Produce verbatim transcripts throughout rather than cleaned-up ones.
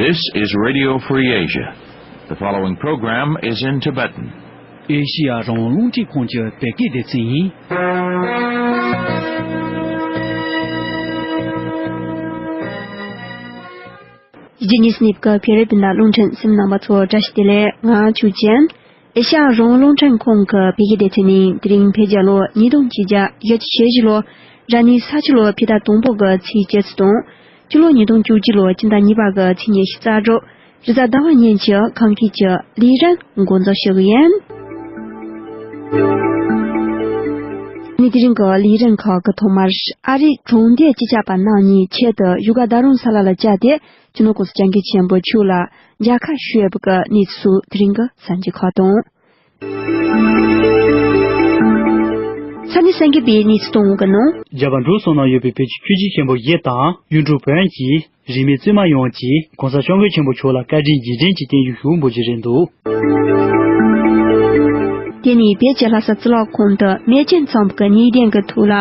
This is Radio Free Asia. The following program is in Tibetan. ཨེ་ཤི་ཡ་རང་དབང་རླུང་འཕྲིན་ཁང་གི་བོད་སྐད་སྡེ་ཚན་ཡིན། རྒྱ་ཉིས་ནིབ་ཀ་ཕེ་རེ་པི་ན་རླུང་འཕྲིན་སེམས་ནང་པ་ཚོ་བཀྲ་ཤིས་བདེ་ལེགས། ང་ཆུ་ཅན། ཨེ་ཤ་ཡ་རང་དབང་རླུང་འཕྲིན་ཁང་གི་བོད་སྐད་སྡེ་ཚན་ནི་དེ་རིང་བོད་རྒྱལ་ལོ་ཉིས་སྟོང་ཆིག་བརྒྱ་བཞི་བཅུ་ཞེ་བཞི་ལོ་ར་ནི་ས་ཆུ་ལོ་ཕྱི་ཟླ་དང་པོ་གི་ཚེས་བཅུ་དང་། སྤྱི་ལོ་ཉིས་སྟོང་བཅུ་གཅིག་ལོ་སྤྱི་ཟླ་གཉིས་པ་གི་ཚེས་ཉི་ཤུ་རྩ་དྲུག་རེས་གཟའ་ཟླ་བ་ཉིན་གྱི་ཁམས་སྐད་ཀྱི་ལས་རིམ་འགོ་འཛུགས་ཞུ་གི་ཡིན། ནི་དེ་རིང་གི་ལས་རིམ་ཁག་གི་ཐོག་མར་ཨ་རིའི་གྲོང་སྡེ་སྤྱི་ཁྱབ་པ་རྣམ་གཉིས་ཆེད་དུ་ཡུ་ག་ཟླ་རུང་ས་ལ་ལ་བཅར་ཏེ། སྤྱི་ནོར་༸གོང་ས་༸སྐྱབས་མགོན་ཆེན་པོ་མཆོག་ལ་མཇལ་ཁ་ཞུས་པ་གི་གནས་ཚུལ་དེ་རིང་གི་གསར་འགྱུར་ཁག་དང་། ས་གནས་གསར་འགྱུར་པའི་གནས་ཚུལ་གཏོང་གི་ནང་། རྒྱ་གར་འབྲུག་གསུམ་ནང་ཡོད་པའི་བོད་ཀྱི་ཆོས་བརྒྱུད་ཆེན་པོ་བཞི་དང་གཡུང་དྲུང་བོན་གྱི་རིས་མེད་བཙུན་མ་ཡོངས་ཀྱིས་༸གོང་ས་༸སྐྱབས་མགོན་ཆེན་པོ་མཆོག་ལ་བཀའ་དྲིན་རྗེས་དྲན་གྱི་བརྟན་བཞུགས་ཞུ་འབུལ་རྒྱུ་རེད་འདུག་དེ་ནི་བོད་ཀྱི་ལྷ་ས་གཙུག་ལག་ཁང་དུ་མེ་ལྕེ་འཚོང་བ་གི་གནད་དོན་གྱི་ཐོག་ལ།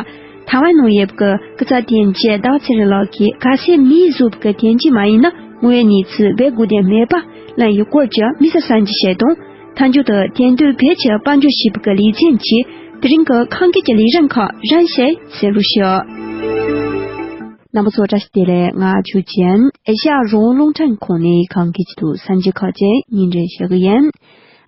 ཐའེ་ཝན་ནང་ཡོད་པའི་སྐུ་ཚབ་དོན་གཅོད་ཟླ་བ་ཚེ་རིང་ལགས་ཀྱིས་གལ་སྲིད་མིའི་གཟུགས་ཀྱི་དོན་རྐྱེན་མ་ཡིན་ན་དངོས་ཡོད་གནས་ཚུལ་སྦས་དགོས་དོན་མེད་པ་གླེང་ཡོད་སྐོར་གྱི་དམིགས་བསལ་གསར་འགྱུར་ཞིག་དང་། མཐའ་མཇུག་ཏུ་དེང་དུས་བོད་ཀྱི་དཔལ་འབྱོར་ཞེས་པའི་ལེ་ཚན་གྱི་དེ་རིང་གི་ཁམས་སྐད་ཀྱི་ལས་རིམ་ཁག་རིམ་བཞིན་གསན་རོགས་ཞུ། རྣམ་པ་ཚོ་བཀྲ་ཤིས་བདེ་ལེགས། ང་ཆུ་ཅན། ཨེ་ཤ་ཡ་རང་དབང་རླུང་འཕྲིན་ཁང་ནས་ཁམས་སྐད་ཀྱི་ཐོག་གསར་འགྱུར་ཁག་ཅིག་སྙན་སྒྲོན་ཞུ་གི་ཡིན།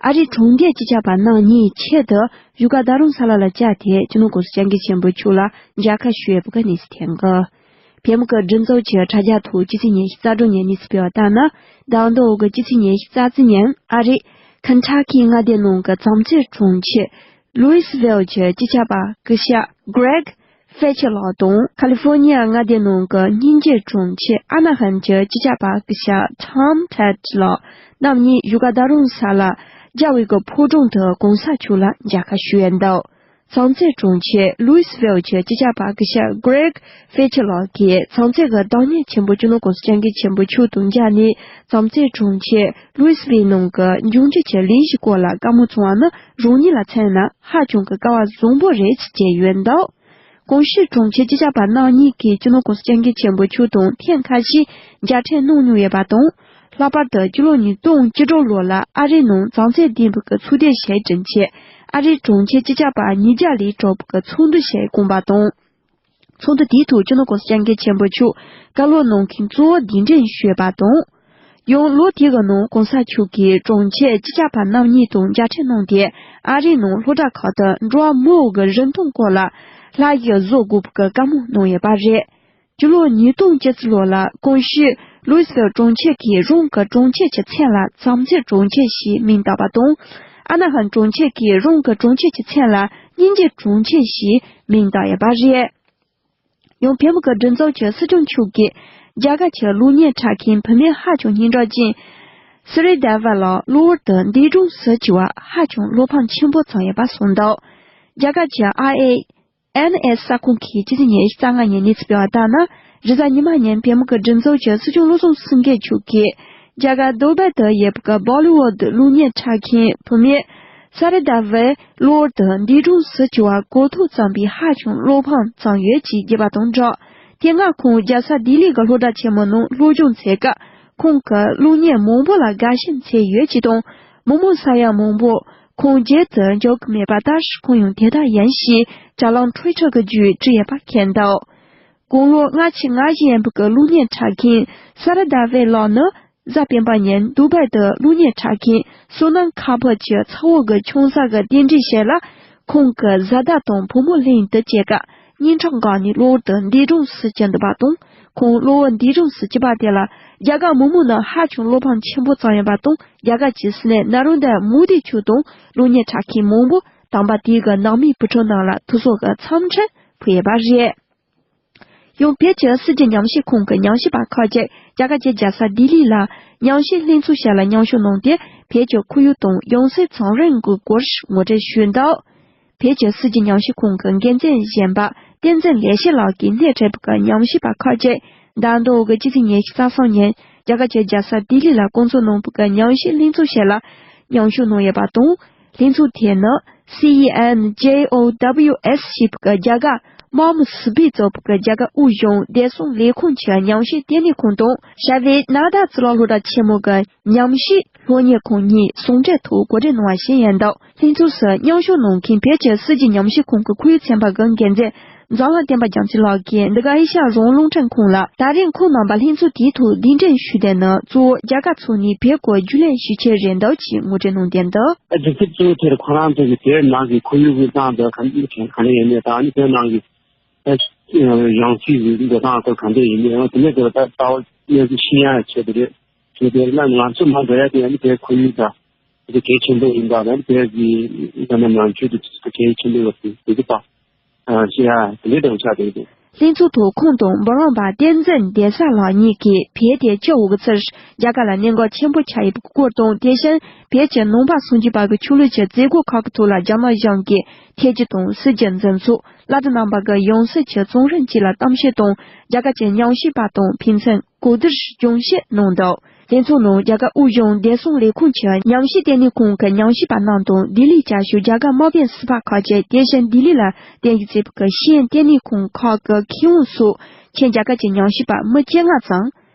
ཨ་རིའི་གྲོང་སྡེ་སྤྱི་ཁྱབ་པ་རྣམ་གཉིས་ཆེད་དུ་ཡུ་ག་ཟླ་རུང་ས་ལ་ལ་བཅར་ཏེ་སྤྱི་ནོར་༸གོང་ས་༸སྐྱབས་མགོན་ཆེན་པོ་མཆོག་ལ་མཇལ་ཁ་ཞུས་པ་གི་གནས་ཚུལ་ཐོན་གི། བོད་མི་གི་སྒྲིག་འཛུགས་ཀྱི་དྲ་རྒྱ་ཐོག་སྤྱི་ཚེས་ཉི་ཤུ་རྩ་དྲུག་ཉིན་གནས་ཚུལ་སྤེལ་བ་ལྟར་ན། ཟླ་འདིའི་གི་སྤྱི་ཚེས་ཉི་ཤུ་རྩ་གཅིག་ཉིན་ཨ་རིའི་ཁེན་ཐ་ཁི་མངའ་སྡེའི་ནང་གི་བྱམས་བརྩེའི་གྲོང་ཁྱེར་ལུའི་སི་ཝེལ་གྱི་སྤྱི་ཁྱབ་པ་སྐུ་ཞབས་Greg Fetch ལགས་དང་། ཁ་ལི་ཧྥོ་ནི་ཡ་མངའ་སྡེའི་ནང་གི་སྙིང་རྗེའི་གྲོང་ཁྱེར་ཨ་ན་ཧམ་གྱི་སྤྱི་ཁྱབ་པ་སྐུ་ཞབས་Tom Pett ལགས་རྣམ་གཉིས་ཡུ་ག་ཟླ་རུང་ས་ལ་རྒྱལ་བའི་གི་ཕོ་བྲང་དུ་གོང་ས་མཆོག་ལ་མཇལ་ཁ་ཞུས་ཡོད་འདུག་བྱམས་བརྩེའི་གྲོང་ཁྱེར་ལུའི་སི་ཝེལ་གྱི་སྤྱི་ཁྱབ་པ་སྐུ་ཞབས་Greg Fetch ལགས་ཀྱིས་བྱམས་བརྩེ་གི་བདག་ཉིད་ཆེན་པོ་སྤྱི་ནོར་༸གོང་ས་༸སྐྱབས་མགོན་ཆེན་པོ་མཆོག་དང་མཇལ་ནས། བྱམས་བརྩེའི་གྲོང་ཁྱེར་ལུའི་སི་ཝེལ་ནང་གི་འབྱུང་འགྱུར་གྱི་ལས་གཞིའི་སྐོར་ལ་བཀའ་མོལ་གནང་བ་ནི་རང་ཉིད་ལ་མཚོན་ན་ཧ་ཅང་གི་སྐལ་བ་བཟང་པོ་རེད་ཅེས་བརྗོད་ཡོད་འདུག་ཀོང་ཞི་གྲོང་ཁྱེར་སྤྱི་ཁྱབ་པ་རྣམ་གཉིས་ཀྱིས་སྤྱི་ནོར་༸གོང་ས་༸སྐྱབས་མགོན་ཆེན་པོ་མཆོག་དང་ཐེངས་ཁ་ཤས་མཇལ་འཕྲད་གནང་མྱོང་ཡོད་པ་དང་། ལྷག་པར་དུ་སྤྱི་ལོ་ཉིས་སྟོང་བཅུ་དྲུག་ལོ་ལ་ཨ་རིའི་ནང་བྱམས་བརྩེ་ལྡན་པའི་གི་ཚོགས་སྡེ་ཞིག་བསྐྲུན་ཆེད། ཨ་རིའི་གྲོང་ཁྱེར་སྤྱི་ཁྱབ་པ་ཉིས་བརྒྱ་ལས་དྲག་པའི་གི་ཚོགས་འདུ་ཞིག་བསྐོངས་པ་དང་། ཚོགས་འདུ་དེའི་ཐོག་སྤྱི་ནོར་༸གོང་ས་༸སྐྱབས་མགོན་ཆེན་པོ་མཆོག་བཀའ་སློབ་གནང་མཁན་གཙོ་བོ་གདན་འདྲེན་ཞུས་པ་དང་། ཡང་ལོ་དེ་གི་ནང་གོང་ས་མཆོག་གིས་གྲོང་ཁྱེར་སྤྱི་ཁྱབ་པ་རྣམ་གཉིས་དང་མཇལ་འཕྲད་གནང་སྟེ། ཨ་རིའི་ནང་སློབ་གྲྭ་ཁག་ཏུ་འགྲོ་བ་མིའི་གི་རིན་ཐང་སྐོར་ལ་ལྷ་ཡིག་བཟོ་དགོས་པའི་གི་བཀའ་མོལ་གནང་ཡོད་པ་རེད། སྤྱི་ལོ་ཉིས་སྟོང་བཅུ་གཅིག་ལོ་ལ་ཀོང་ཞི་ལུའི་སི་ཝེལ་གྲོང་ཁྱེར་གྱིས་རང་གི་གྲོང་ཁྱེར་གྱི་མཚན་ལ་བྱམས་བརྩེའི་གྲོང་ཁྱེར་ཞེས་མིང་བཏགས་པ་དང་། ཨ་ན་ཧམ་གྲོང་ཁྱེར་གྱིས་རང་གི་གྲོང་ཁྱེར་གྱི་མཚན་ལ་སྙིང་རྗེའི་གྲོང་ཁྱེར་ཞེས་མིང་བཏགས་ཡོད་པ་རེད། ཡང་བོད་མི་གི་སྒྲིག་འཛུགས་ཀྱི་སྲིད་སྐྱོང་མཆོག་གིས་རྒྱ་གར་གྱི་གློག་བརྙན་འཁྲབ་མཁན་བུད་མེད་ཧ་ཅང་སྙན་གྲགས་ཅན་སི་རི་དཱ་ཝ་ལགས་གློ་བུར་དུ་འདས་གྲོངས་སུ་གྱུར་བར་ཧ་ཅང་བློ་ཕམ་ཆེན་པོ་བྱུང་ཡོད་པ་གསུངས་འདུག་རྒྱ་གར་གྱི་ཨའི་ཨེ་ཨེན་ཨེས་གསར་ཁང་གིས་སྤྱི་ཚེས་ཉི་ཤུ་རྩ་ལྔ་ཉིན་གནས་ཚུལ་སྤེལ་བ་ལྟར་ན། རེས་གཟའ་ཉི་མ་ཉིན་བོད་མི་གི་སྒྲིག་འཛུགས་ཀྱི་སྲིད་སྐྱོང་བློ་བཟང་སེང་གེ་མཆོག་གིས་རྒྱ་གར་དུ་བྷའི་དུ་ཡོད་པའི་གི་བོ་ལི་ཝུད་གློག་བརྙན་འཁྲབ་མཁན་བུད་མེད་ས་རི་དཱ་ཝའི་གློ་བུར་དུ་འདས་གྲོངས་སུ་གྱུར་བར་གོ་ཐོས་ཙམ་པས་ཧ་ཅང་བློ་ཕམ་བྱུང་ཡོད་ཅེས་བརྗོད་པ་དང་སྦྲགས། དེ་སྔ་ཁོང་རྒྱལ་ས་ལྡི་ལི་གི་སློབ་གྲྭ་ཆེན་མོ་ནང་སློབ་སྦྱོང་མཛད་སྐབས། ཁོང་གིས་གློག་བརྙན་མང་པོ་ལ་དགའ་ཞེན་མཛད་ཡོད་ཅེས་དང་། མི་མང་ས་ཡ་མང་པོ་ཁོང་མཇལ་དུ་འཇུག་གི་མེད་པ་ལྟར། ཁོང་ཡང་དེ་ལྟར་ཡིན་ཞེས་དྲ་ལམ་ཊུའི་ཊར་གྱི་བརྒྱུད་བྲིས་ཡོད་པ་མཁྱེན་འདུག་དགུང་ལོ་ལྔ་བཅུ་ང་བཞི་ཡིན་པའི་གི་གློག་བརྙན་འཁྲབ་མཁན་ས་རི་དཱ་ཝའི་ལགས་ནི་གཟའ་སྤེན་པ་ཉིན་དུ་བྷའི་དུ་གློག་བརྙན་འཁྲབ་མཁན་སོ་ནམ་ཁ་པར་གྱི་ཚ་བོ་གི་ཆུང་ས་གི་རྟེན་འབྲེལ་ཞིག་ལ། ཁོང་གི་བཟའ་ཟླ་དང་བུ་མོ་ལྷན་དུ་བཅས་ཀ་སྙན་གྲགས་འགག་ནས་གློ་བུར་དུ་འདས་གྲོངས་སུ་གྱུར་འདུག་པ་དང་། ཁོང་གློ་བུར་འདས་གྲོངས་སུ་གྱུར་པ་དེ་ལ་རྒྱ་གར་མི་མང་ནང་ཧ་ཅང་བློ་ཕམ་ཆེན་པོ་བྱུང་ཡོད་པ་དང་། རྒྱ་གར་གྱི་སྲིད་བློན་ནཱ་རེན་དྲ་མོ་དི་མཆོག་དང་གློག་བརྙན་འཁྲབ་མཁན་མང་པོ་དམ་པ་དེའི་གི་ནང་མིའི་བུ་ཕྲུག་རྣམས་ལ་ཐུགས་གསོ་གི་འཚམས་འཕྲིན་ཕུལ་ཡོད་པ་རེད། ཡང་བོད་ཀྱི་སྲིད་ཀྱི་ཉམས་ཞིབ་ཁང་གི་ཉམས་ཞིབ་པ་ཁག་ཅིག་རྒྱ་གར་གྱི་རྒྱལ་ས་ལྡི་ལི་ལ་ཉམས་ཞིབ་ལྷན་ཚོགས་ཤིག་ལ་མཉམ་ཞུགས་གནང་སྟེ། བོད་ཀྱི་ཁོར་ཡུག་དང་ཡང་སྲིད་གཙང་རིང་གི་སྐོར་ངོ་སྤྲོད་ཞུས་འདུག་བོད་ཀྱི་སྲིད་ཀྱི་ཉམས་ཞིབ་ཁང་གི་འགན་འཛིན་གཞོན་པ་བསྟན་འཛིན་ལེགས་བཤད་ལགས་ཀྱིས་སྣེ་ཁྲིད་པའི་ཉམས་ཞིབ་པ་ཁག་ཅིག་ཟླ་འདིའི་གི་སྤྱི་ཚེས་ཉི་ཤུ་རྩ་གསུམ་ཉིན་རྒྱ་གར་གྱི་རྒྱལ་ས་ལྡི་ལི་ལ་བསྐོང་ཚོགས་གནང་བའི་ཉམས་ཞིབ་ལྷན་ཚོགས་ཤིག་ལ་མཉམ་ཞུགས་གནང་ཡོད་པ་དང་། ལྷན་ཚོགས་དེ་ནི། སི་ཨི་ཨེན་ཇེ་ཨོ་ཌབ་ལིའུ་ཨེས་ཞེས་པའི་རྒྱ་གར་དམག་མི་སུ་སྦས་གཙོས་པའི་རྒྱ་གར་དབུས་གཞུང་བདེ་སྲུང་ལས་ཁུངས་ཀྱི་ཉམས་ཞིབ་ལྟེ་གནས་ཁང་དང་། ཞྭ་བའི་ནཱ་ད་ཙི་ལ་སློབ་གྲྭ་ཆེན་མོ་གི་ཉམས་ཞིབ་སློབ་གཉེར་ཁང་གཉིས་ཟུང་འབྲེལ་ཐོག་གོ་སྒྲིག་གནང་བ་ཞིག་ཡིན་འདུག་ལྷན་ཚོགས་སུ་མཉམ་ཞུགས་གནང་མཁན་བོད་ཀྱི་སྲིད་བྱུས་ཉམས་ཞིབ་ཁང་གི་ཁོར་ཡུག་ཚན་པ་གི་འགན་འཛིན་འཛམ་གླིང་བསྟན་པ་རྒྱ་མཚོ་ལགས་ཀྱིས་འདི་ག་ཨེ་ཤ་ཡ་རང་དབང་རླུང་འཕྲིན་ཁང་ལ། ད་རེས་ཁོང་རྣམ་པ་ལྷན་ཚོགས་དེའི་ཐོག་གདན་འདྲེན་ཞུས་དོན་ནི། གཙོ་བོ་རྒྱ་གར་ཚོགས་ནས་བོད་སྐོར་རྒྱུས་ལོན་ཞུ་ཆེད་རེད་འདུག་ཅེས་ངོ་སྤྲོད་གནང་དོན་དུ། སྒྲིག་འཛུགས་གཙོ་བོ་དེར་ཁོ་རང་ཚོ་གི་དེའི་ནང་གི་ཁོར་ཡུག་གི་སྟངས་དང་ག་འདྲ་ག་འདྲ་ཡིན་མིན་དང་། ཨ་ནི་དེའི་ནང་གི་ཨ་ཡང་སྲིད་ཀྱི་འགྲོ་སྟངས་སྐོར་ག་འདྲ་ཡིན་མིན། དེ་ནས་དེ་ལ་ད་ལྟ་བ་གནས་ཚུལ་ཤེས་ཡ་ཆེད་དུ་རེད། དེ་དེ་ལ་ང་ཚོ་མ་འགྲོ་ཡ་དེ། ཨ་ནི་དེའི་ཁོར་ཡུག་དང་དེ་གལ་ཆེན་པོ་ཡིན་པ་དང་། དེ་གི་ད་ནང་ནང་ཆོས་དེ་གལ་ཆེན་པོ་ཡོད་པ་དེ་དེ་དང་། ཨ་ཤེས་ཡ་དེ་འདྲའི་དང་ཆགས་བསྡད་འདུག་ལྷན་ཚོགས་ཐོག་ཁོང་དང་འབུམ་རམས་པ་བསྟན་འཛིན་བདེ་གསལ་ལགས་གཉིས་ཀྱིས་བོད་དེ་སྤྱི་འོག་གི་ཚུལ། རྒྱ་གར་ལ་གནད་འགག་ཆེན་པོ་ཆགས་ཡོད་པའི་སྐོར་དང་། དེ་བཞིན་བོད་ཀྱི་ནང་པ་སངས་རྒྱས་པ་གི་ཆོས་ལུགས་ཀྱི་མཛད་སྒོ་ཁག་གི་ཐོག་ལ་རྒྱ་ནག་གཞུང་གིས་ཐེ་ཇུས་དང་སྲིད་ཇུས་འཛིན་ཚུལ། བླ་སྤྲུལ་རྣམ་པ་གི་ཡང་སྲིད་ཀྱི་བཙོན་རར་འཇུག་ལ་གཏམ་བཤད་དང་། རྒྱ་གར་གྱི་ཉམས་ཞིབ་པ་དང་ཕན་ཚུན་གོ་བསྡུར་སྦྱོང་བཤད་གནང་འདུག་ལྷན་ཚོགས་ནང་རྒྱ་གར་དབུས་གཞུང་བདེ་སྲུང་ལས་ཁུངས་ཀྱི་ཉམས་ཞིབ་ལྟེ་གནས་ཁང་གི་ཉམས་ཞིབ་པ་རྣམས་དང་། ལྡི་ལིར་བཅའ་བཞུགས་རྒྱ་གར་དམག་དཔོན་ཟུར་པ་ཁག་ཅིག་དེ་བཞིན་ལྡི་ལི་ལ་རྟེན་གཞི་བྱས་པའི་ཤེས་ཡོན་ལྟེ་གནས་ཁང་ཁག་གི་མཁས་དབང་སོགས་ཆེད་རྒྱ་གར་གྱི་ཉམས་ཞིབ་པ་མི་བཅོ་ལྔ་ཙམ་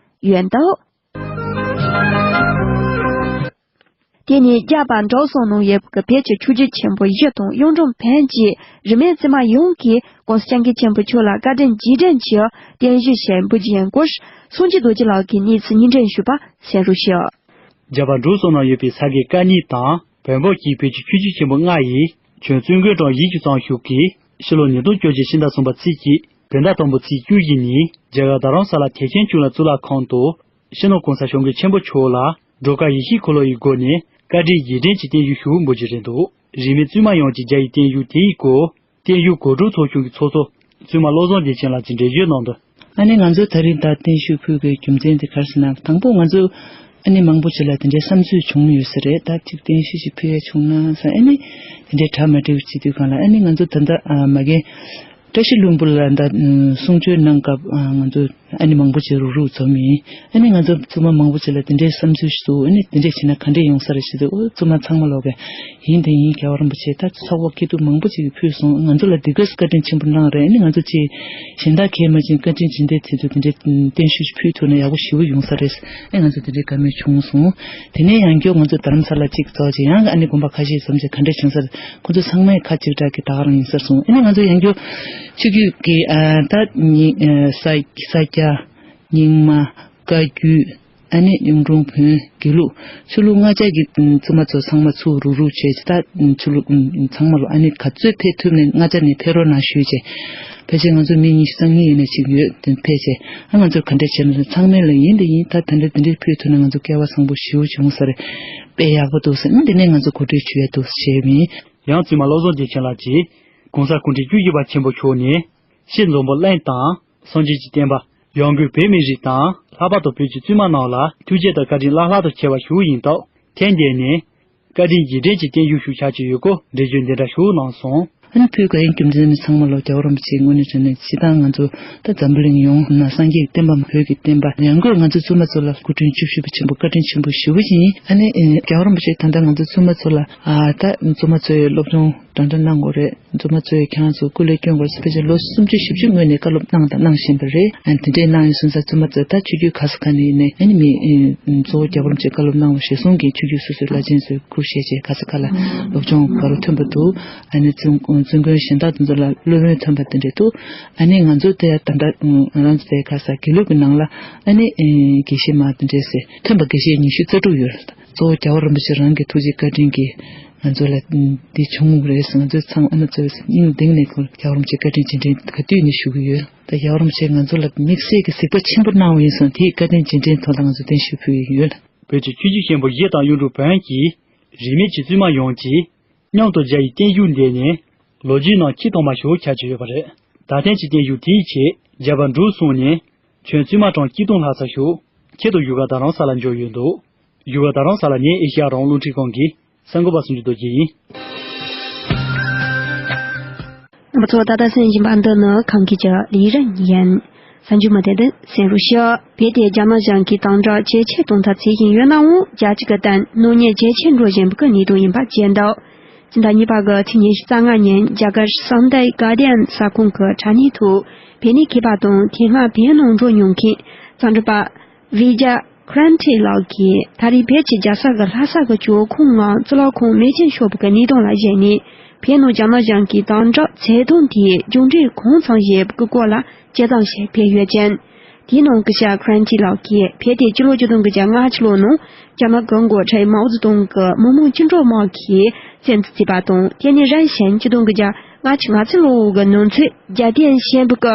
ཡོད་འདུག་དེ་ནས་རྒྱ་བལ་འབྲུག་གསུམ་ནང་ཡོད་པའི་བོད་ཀྱི་ཆོས་བརྒྱུད་ཆེན་པོ་བཞི་དང་གཡུང་དྲུང་བོན་གྱི་རིས་མེད་བཙུན་མ་ཡོངས་ཀྱིས་༸གོང་ས་༸སྐྱབས་མགོན་ཆེན་པོ་མཆོག་ལ་བཀའ་དྲིན་རྗེས་དྲན་གྱི་བརྟན་བཞུགས་ཞུ་འབུལ་རྒྱུ་ཡིན་སྐོར། སངས་རྒྱས་རྡོ་རྗེ་ལགས་ཀྱིས་གནས་ཚུལ་སྙན་སྒྲོན་ཞུས་པ་གསན་རོགས་ཞུ། རྒྱ་བལ་འབྲུག་གསུམ་ནང་ཡོད་པའི་ས་དགེ་བཀའ་རྙིང་དང་བོན་པོ་བཅས་བོད་ཀྱི་ཆོས་བརྒྱུད་ཆེན་པོ་ལྔ་ཡི་ཁྱོན་བཙུན་དགོན་གྲངས་བཞི་བཅུ་ཙམ་ཞིག་གིས་ཕྱི་ལོ་ཉིས་སྟོང་བཅོ་བརྒྱད་ཕྱི་ཟླ་གསུམ་པ་ཚེས་གཅིག་བོད་ཟླ་དང་པོ་ཚེས་བཅུ་བཞི་ཉིན་རྒྱ་གར་རྡ་རམ་ས་ལ་ཐེག་ཆེན་གཙུག་ལག་གཙུག་ལག་ཁང་དུ། སྤྱི་ནོར་༸གོང་ས་༸སྐྱབས་མགོན་ཆེན་པོ་མཆོག་ལ་སྒྲོལ་དཀར་ཡེ་ཤེས་འཁོར་ལོ་ཡི་སྒོ་ནས་བཀའ་དྲིན་རྗེས་དྲན་གྱི་བརྟན་བཞུགས་ཞུ་འབུལ་རྒྱུ་རེད་འདུག་རིས་མེད་བཙུན་མ་ཡོངས་ཀྱིས་རྒྱ་ཡིག་བརྟན་བཞུགས་དེའི་སྐོར། བརྟན་བཞུགས་གོ་སྒྲིག་ཚོགས་ཆུང་གི་ཚོགས་གཙོ་བཙུན་མ་བློ་བཟང་བདེ་ཆེན་ལགས་ཀྱིས་འགྲེལ་བརྗོད་གནང་དོན། ཨ་ནི་ང་ཚོ་ད་རིང་ད་བརྟན་བཞུགས་ཕུལ་དགོས་རྒྱུ་མཚན་དེ་ག་རེ་ཟེར་ན། དང་པོ་ང་ཚོ་ཨ་ནི་མང་པོ་ཅིག་ལ་དེ་འདྲའི་བསམ་ཚུལ་བྱུང་ཡོད་ས་རེད། ད་ཅིག་བརྟན་བཞུགས་ཅིག་ཕུལ་ཡ་བྱུང་ན་ཟེར། ཨ་ནི་དེ་འདྲའི་གྲ་མ་འགྲིག་པ་བྱེད་དུས་སྒང་ལ། ཨ་ནི་ང་ཚོ་ད་ལྟ་ཨ་མ་གི་བཀྲ་ཤིས་ལྷུན་པོ་ལ་ད་གསུང་ཆོས་གནང་སྐབས་ང་ཚོ་ཨ་ནི་མང་པོ་ཅིག་རུག་རུག་འཛོམས་ཡིན། ཨ་ནི་ང་ཚོ་བཙུན་མ་མང་པོ་ཅིག་ལ་དེ་འདྲའི་བསམ་ཚུལ་ཞིག་འདུག་ཨ་ནི་དེ་འདྲས་བྱས་ན་ག་འདྲས་ཡོང་ས་རེད་ཞེས་དུས། ཨོ་བཙུན་མ་ཚང་མ་ལོག་གི་ཡིན། དེ་ཡིན། རྒྱལ་བ་རིན་པོ་ཆེ་ད་ཚོགས་པ་སྐྱིད་སྡུག་མང་པོ་ཅིག་གིས་ཕུལ་སོང་། ང་ཚོ་ལ་འདི་གས་བཀའ་དྲིན་ཆེན་པོ་གནང་རེད། ཨ་ནི་ང་ཚོ་ཅིག་གཞན་དག་གས་མ་ཕྱིན་བཀའ་དྲིན་རྗེས་དྲན་དེ་ཚོ་དེ་འདྲས་བརྟན་བཞུགས་ཕུལ་ཐུབ་ན་ཡག་པོ་ཞེ་པོ་ཡོང་ས་རེད། ཨ་ང་ཚོ་དེ་འདྲའི་བཀའ་མོལ་བྱུང་སོང་། དེ་ནས་ཡང་བསྐྱར་ང་ཚོ་རྡ་རམ་ས་ལ་གཅིག་ཚོགས་རྗེས་ཡང་ཨ་ནི་དགོན་པ་ཁ་ཤས་ཙམ་ཅིག་ག་འདྲ་བྱུང་ས་རེད། ཁོ་ཚོ་ཚང་མས་ཁ་གཅིག་གྲགས་ཀྱིས་ད་ག་རང་ཡིན་ས་རེད་གསུངས། ཨ་ནི་ང་ཚོ་ཡང་བསྐྱར་ཆོས་བརྒྱུད་ཀྱི་ཨ་ད་ཉི་ཨ་ས་ས་སྐྱ་རྙིང་མ་བཀའ་བརྒྱུད། ཨ་ནི་གཡུང་དྲུང་བོན་དགེ་ལུགས་ཆོས་ལུགས་ལྔ་ཆ་གི་བཙུན་མ་ཚོ་ཚང་མ་ཚུར་རུག་རུག་བྱས་ཅིག་ད་ཆོས་ལུགས་ཚང་མ་ལོ་ཨ་ནི་ག་ཚོད་ཕེབས་ཐུབ་ནས་ལྔ་ཆ་ནས་ཕེབས་རོགས་གནང་ཞུས་བྱས། ཕལ་ཆེར་ང་ཚོ་མི་ཉི་ཤུ་རྩ་གཉིས་ཡན་ནས་ཅིག་ཡོད་དེ་ཕེབས་བྱས། ཨ་ང་ཚོར་ག་འདྲས་བྱས་ན་ཚང་མས་ལ་ཡིན་དེ་ཡིན། ད་ད་འདྲ་དེ་འདྲས་ཕུལ་ཐུབ་ན་ང་ཚོ་སྐལ་བ་བཟང་པོ་ཞེ་པོ་བྱུང་ས་རེད། དཔེ་ཡག་པོ་འདུག་ཟེར། ཨ་འདི་ནས་ང་ཚོ་གོ་སྒྲིག་ཞུ་ཡ་འདུག་ཟེར་བྱས་མིན། ཡང་བཙུན་མ་བློ་བཟང་བདེ་ཆེན་ལགས་ཀྱིས་༸གོང་ས་སྐུ་ཕྲེང་བཅུ་བཞི་པ་ཆེན་པོ་མཆོག་ནས་ཕྱི་འཛམ་བུ་གླིང་དང་སངས་རྒྱས་ཀྱི་བསྟན་པ། ཡང་སྒོས་བོད་མི་རིགས་དང་ལྷག་པར་དུ་བོད་ཀྱི་བཙུན་མ་རྣམས་ལ་ཐུགས་རྗེ་དང་བཀའ་དྲིན་བླ་ལྷག་ཏུ་ཆེ་བ་ཞུ་བ་ཡིན་སྟབས། ཐེངས་འདིར་ནི་བཀའ་དྲིན་རྗེས་དྲན་གྱི་བརྟན་བཞུགས་ཞུ་འཆར་གྱི་ཡོད་སྐོར་འགྲེལ་བརྗོད་འདི་འདྲ་ཞུ་གནང་སོང་། ཨ་ནི་ཕུལ་དགོས་ཡིན་རྒྱུ་མཚན་ནི་ཚང་མ་ལོ་རྒྱལ་བ་རིན་པོ་ཆེའི་ངོས་ནས་བྱས་ན་སྤྱིར་བཏང་ང་ཚོ་ད་འཛམ་བུ་གླིང་ཡོངས་ན་སངས་རྒྱས་ཀྱི་བསྟན་པ་བོད་ཀྱི་བསྟན་པ་ཡང་སྒོས་ང་ཚོ་བཙུན་མ་ཚོ་ལ་སྐུ་ཕྲེང་བཅུ་བཞི་པ་ཆེན་པོ་བཀའ་དྲིན་ཆེན་པོ་ཞེ་པོ་ཅིག་ཡིན། ཨ་ནི་རྒྱལ་བ་རིན་པོ་ཆེས་ད་ལྟ་ང་ཚོ་བཙུན་མ་ཚོ་ལ་ཨ་ད་བཙུན་མ་ཚོས་སློབ་སྦྱོང་འདྲ་འདྲ་གནང་དགོས་རེད། བཙུན་མ་ཚོས་ཁྱེད་རང་ཚོ་སྐུ་ལས་སྐྱོན་དགོས་རེད་ཟེར། ཕལ་ཆེར་ལོ་སུམ་ཅུ་བཞི་བཅུ་སྔོན་ནས་བཀའ་སློབ་གནང་དང་གནང་བཞིན་པ་རེད། ཨ་ནི་དེ་འདྲའི་གནང་ཡོད་སོང་ཙང་བཙུན་མ་ཚོས་ད་ཆོས་བརྒྱུད་ག་ས་ག་ནས་ཡིན་ནའི་ཨ་ནི་མི་གཙོ་བོ་རྒྱལ་བ་རིན་པོ་ཆེས་བཀའ་སློབ་གནང་བ་གཞིར་བཟུང་གིས་ཆོས་བརྒྱུད་སོ་སོའི་བླ་ཆེན་ཚོས་ཁུར་བཞེས་བྱས་ག་ས་ག་ལ་སློབ་སྦྱོང་ག་རུ་ཐོན་པ་འདུག་ཨ་ནི་བཙུན་བཙུན་དགོན་གཞན་དག་དེ་ཚོ་ལ་སློབ་ཡོན་ཐོན་པ་དེ་འདྲས་འདུག་ཨ་ནི་ང་ཚོ་དེ་ད་ལྟ་ང་རང་ཚོ་དེ་ག་ས་དགེ་ལུགས་ཀྱི་ནང་ལ་ཨ་ནི་དགེ་བཤེས་མ་དེ་འདྲས་ཟེར་ཐོན་པ་དགེ་བཤེས་ཉི་ཤུ་རྩ་དྲུག་ཡོད་རེད། གཙོ་བོ་རྒྱལ་བ་རིན་པོ་ཆེ་རང་གི་ཐུགས་རྗེ་བཀའ་དྲིན་གྱིས་ང་ཚོ་ལ་འདི་བྱུང་རེད་ཟེར། ང་ཚོས་ཚང་མ་ཨ་ནི་གཙོ་བོ་སྙིང་གཏིང་ནས་ཁོང་རྒྱལ་བ་རིན་པོ་ཆེ་བཀའ་དྲིན་རྗེས་དྲན་ག་དུས་ནས་ཞུ་གི་ཡོད། ད་རྒྱལ་བ་རིན་པོ་ཆེས་ང་ཚོ་ལ་དམིགས་བསལ་གྱི་གཟིགས་པ་ཆེན་པོ་གནང་བ་ཡིན་སོང་། དེའི་བཀའ་དྲིན་རྗེས་དྲན་ཐོག་ལ་ང་ཚོ་བརྟན་བཞུགས་ཕུལ་གྱི་ཡོད། བོད་ཀྱི་ཆོས་བརྒྱུད་ཆེན་པོ་བཞི་དང་གཡུང་དྲུང་བོན་གྱི་རིས་མེད་ཀྱི་བཙུན་མ་ཡོངས་ཀྱིས་མཉམ་དུ་རྒྱ་ཡི་བརྟན་བཞུགས་འདི་ནི་ལོ་རྒྱུས་ནང་ཆེས་ཐོག་མ་ཞིག་ཆགས་ཀྱི་ཡོད་པ་རེད། ད་ཐེངས་ཀྱི་བརྟན་བཞུགས་དེའི་ཆེད་རྒྱ་བལ་འབྲུག་གསུམ་ནས་ཁྱོན་བཙུན་མ་གྲངས་ཆིག་སྟོང་ལྷག་ཙམ་ཞིག་ཆེད་དུ་བཞུགས་སྒར་རྡ་རམ་ས་ལར་འབྱོར་ཡོད་འདུག་བཞུགས་སྒར་རྡ་རམ་ས་ལ་ངས་ཨེ་ཤེ་ཡ་རང་དབང་རླུང་འཕྲིན་ཁང་གི་གསར་འགོད་པ་སུམ་ཅུ་རྡོ་རྗེ་ཡིན། རྣམ་པ་ཚོ་ད་ལྟ་གསན་བཞིན་པ་འདི་ནི་ཁམས་སྐད་ཀྱི་ལས་རིམ་ཡིན། གསར་འགྱུར་མུ་མཐུད་དུ་གསན་རོགས་ཞུ། བོད་དེ་རྒྱ་ནག་གཞུང་གིས་དམ་དྲག་ཇེ་ཆེར་གཏོང་ཐབས་བྱེད་བཞིན་ཡོད་ནའང་། རྒྱལ་སྤྱི་གི་སྟེང་གནོད་ཉེས་ཇེ་ཆེར་འགྲོ་བཞིན་པའི་གནད་དོན་ཡིན་པ་བརྗོད་འདུག་ཕྱི་ཟླ་གཉིས་པ་གི་ཚེས་ཉི་ཤུ་རྩ་ལྔ་ཉིན་རྒྱ་གར་Sunday Guardian་གསར་ཁང་གི་དྲ་གནས་ཐོག་བོད་ནས་མཁས་པ་དང་དེ་སྔ་བོད་ནང་འགྲོ་མྱོང་མཁན་གཙང་སྒྲུབ་པ་Vijay Kranti་ལགས་ཀྱིས་ད་རེས་བོད་ཀྱི་རྒྱལ་ས་གི་ལྷ་ས་གི་ཇོ་ཁང་ངམ་གཙུག་ལག་ཁང་མེ་ཅན་ཤོར་བ་གི་གནད་དོན་ལ་གཞིགས་ནས་བོད་ནང་རྒྱ་ནག་གཞུང་གིས་དམ་དྲག་བྱེད་སྟངས་དེའི་མཇུག་འབྲས་གང་འཚམ་ཡོད་པའི་སྐོར་ལ་དཔྱད་རྩོམ་ཞིག་སྤེལ་ཡོད་ཅིང་། དེའི་ནང་སྐུ་ཞབས་Kranti་ལགས་ཀྱིས་བོད་དེ་སྤྱི་ལོ་ཆིག་སྟོང་དགུ་བརྒྱ་ལྔ་བཅུ་ལོ་ནང་རྒྱ་ནག་གི་འགོ་ཁྲིད་མའོ་ཙེ་ཏུང་གི་མི་དམངས་བཅིངས་འགྲོལ་དམག་གིས་བཙན་འཛུལ་བྱས་པ་དང་། དེ་ནས་རིམ་བཞིན་ཆིག་སྟོང་དགུ་བརྒྱ་ལྔ་བཅུ་ང་གཅིག་ལོ་གི་ནང་ཚུད་རྒྱལ་བསྟན་ཞེས་པའི་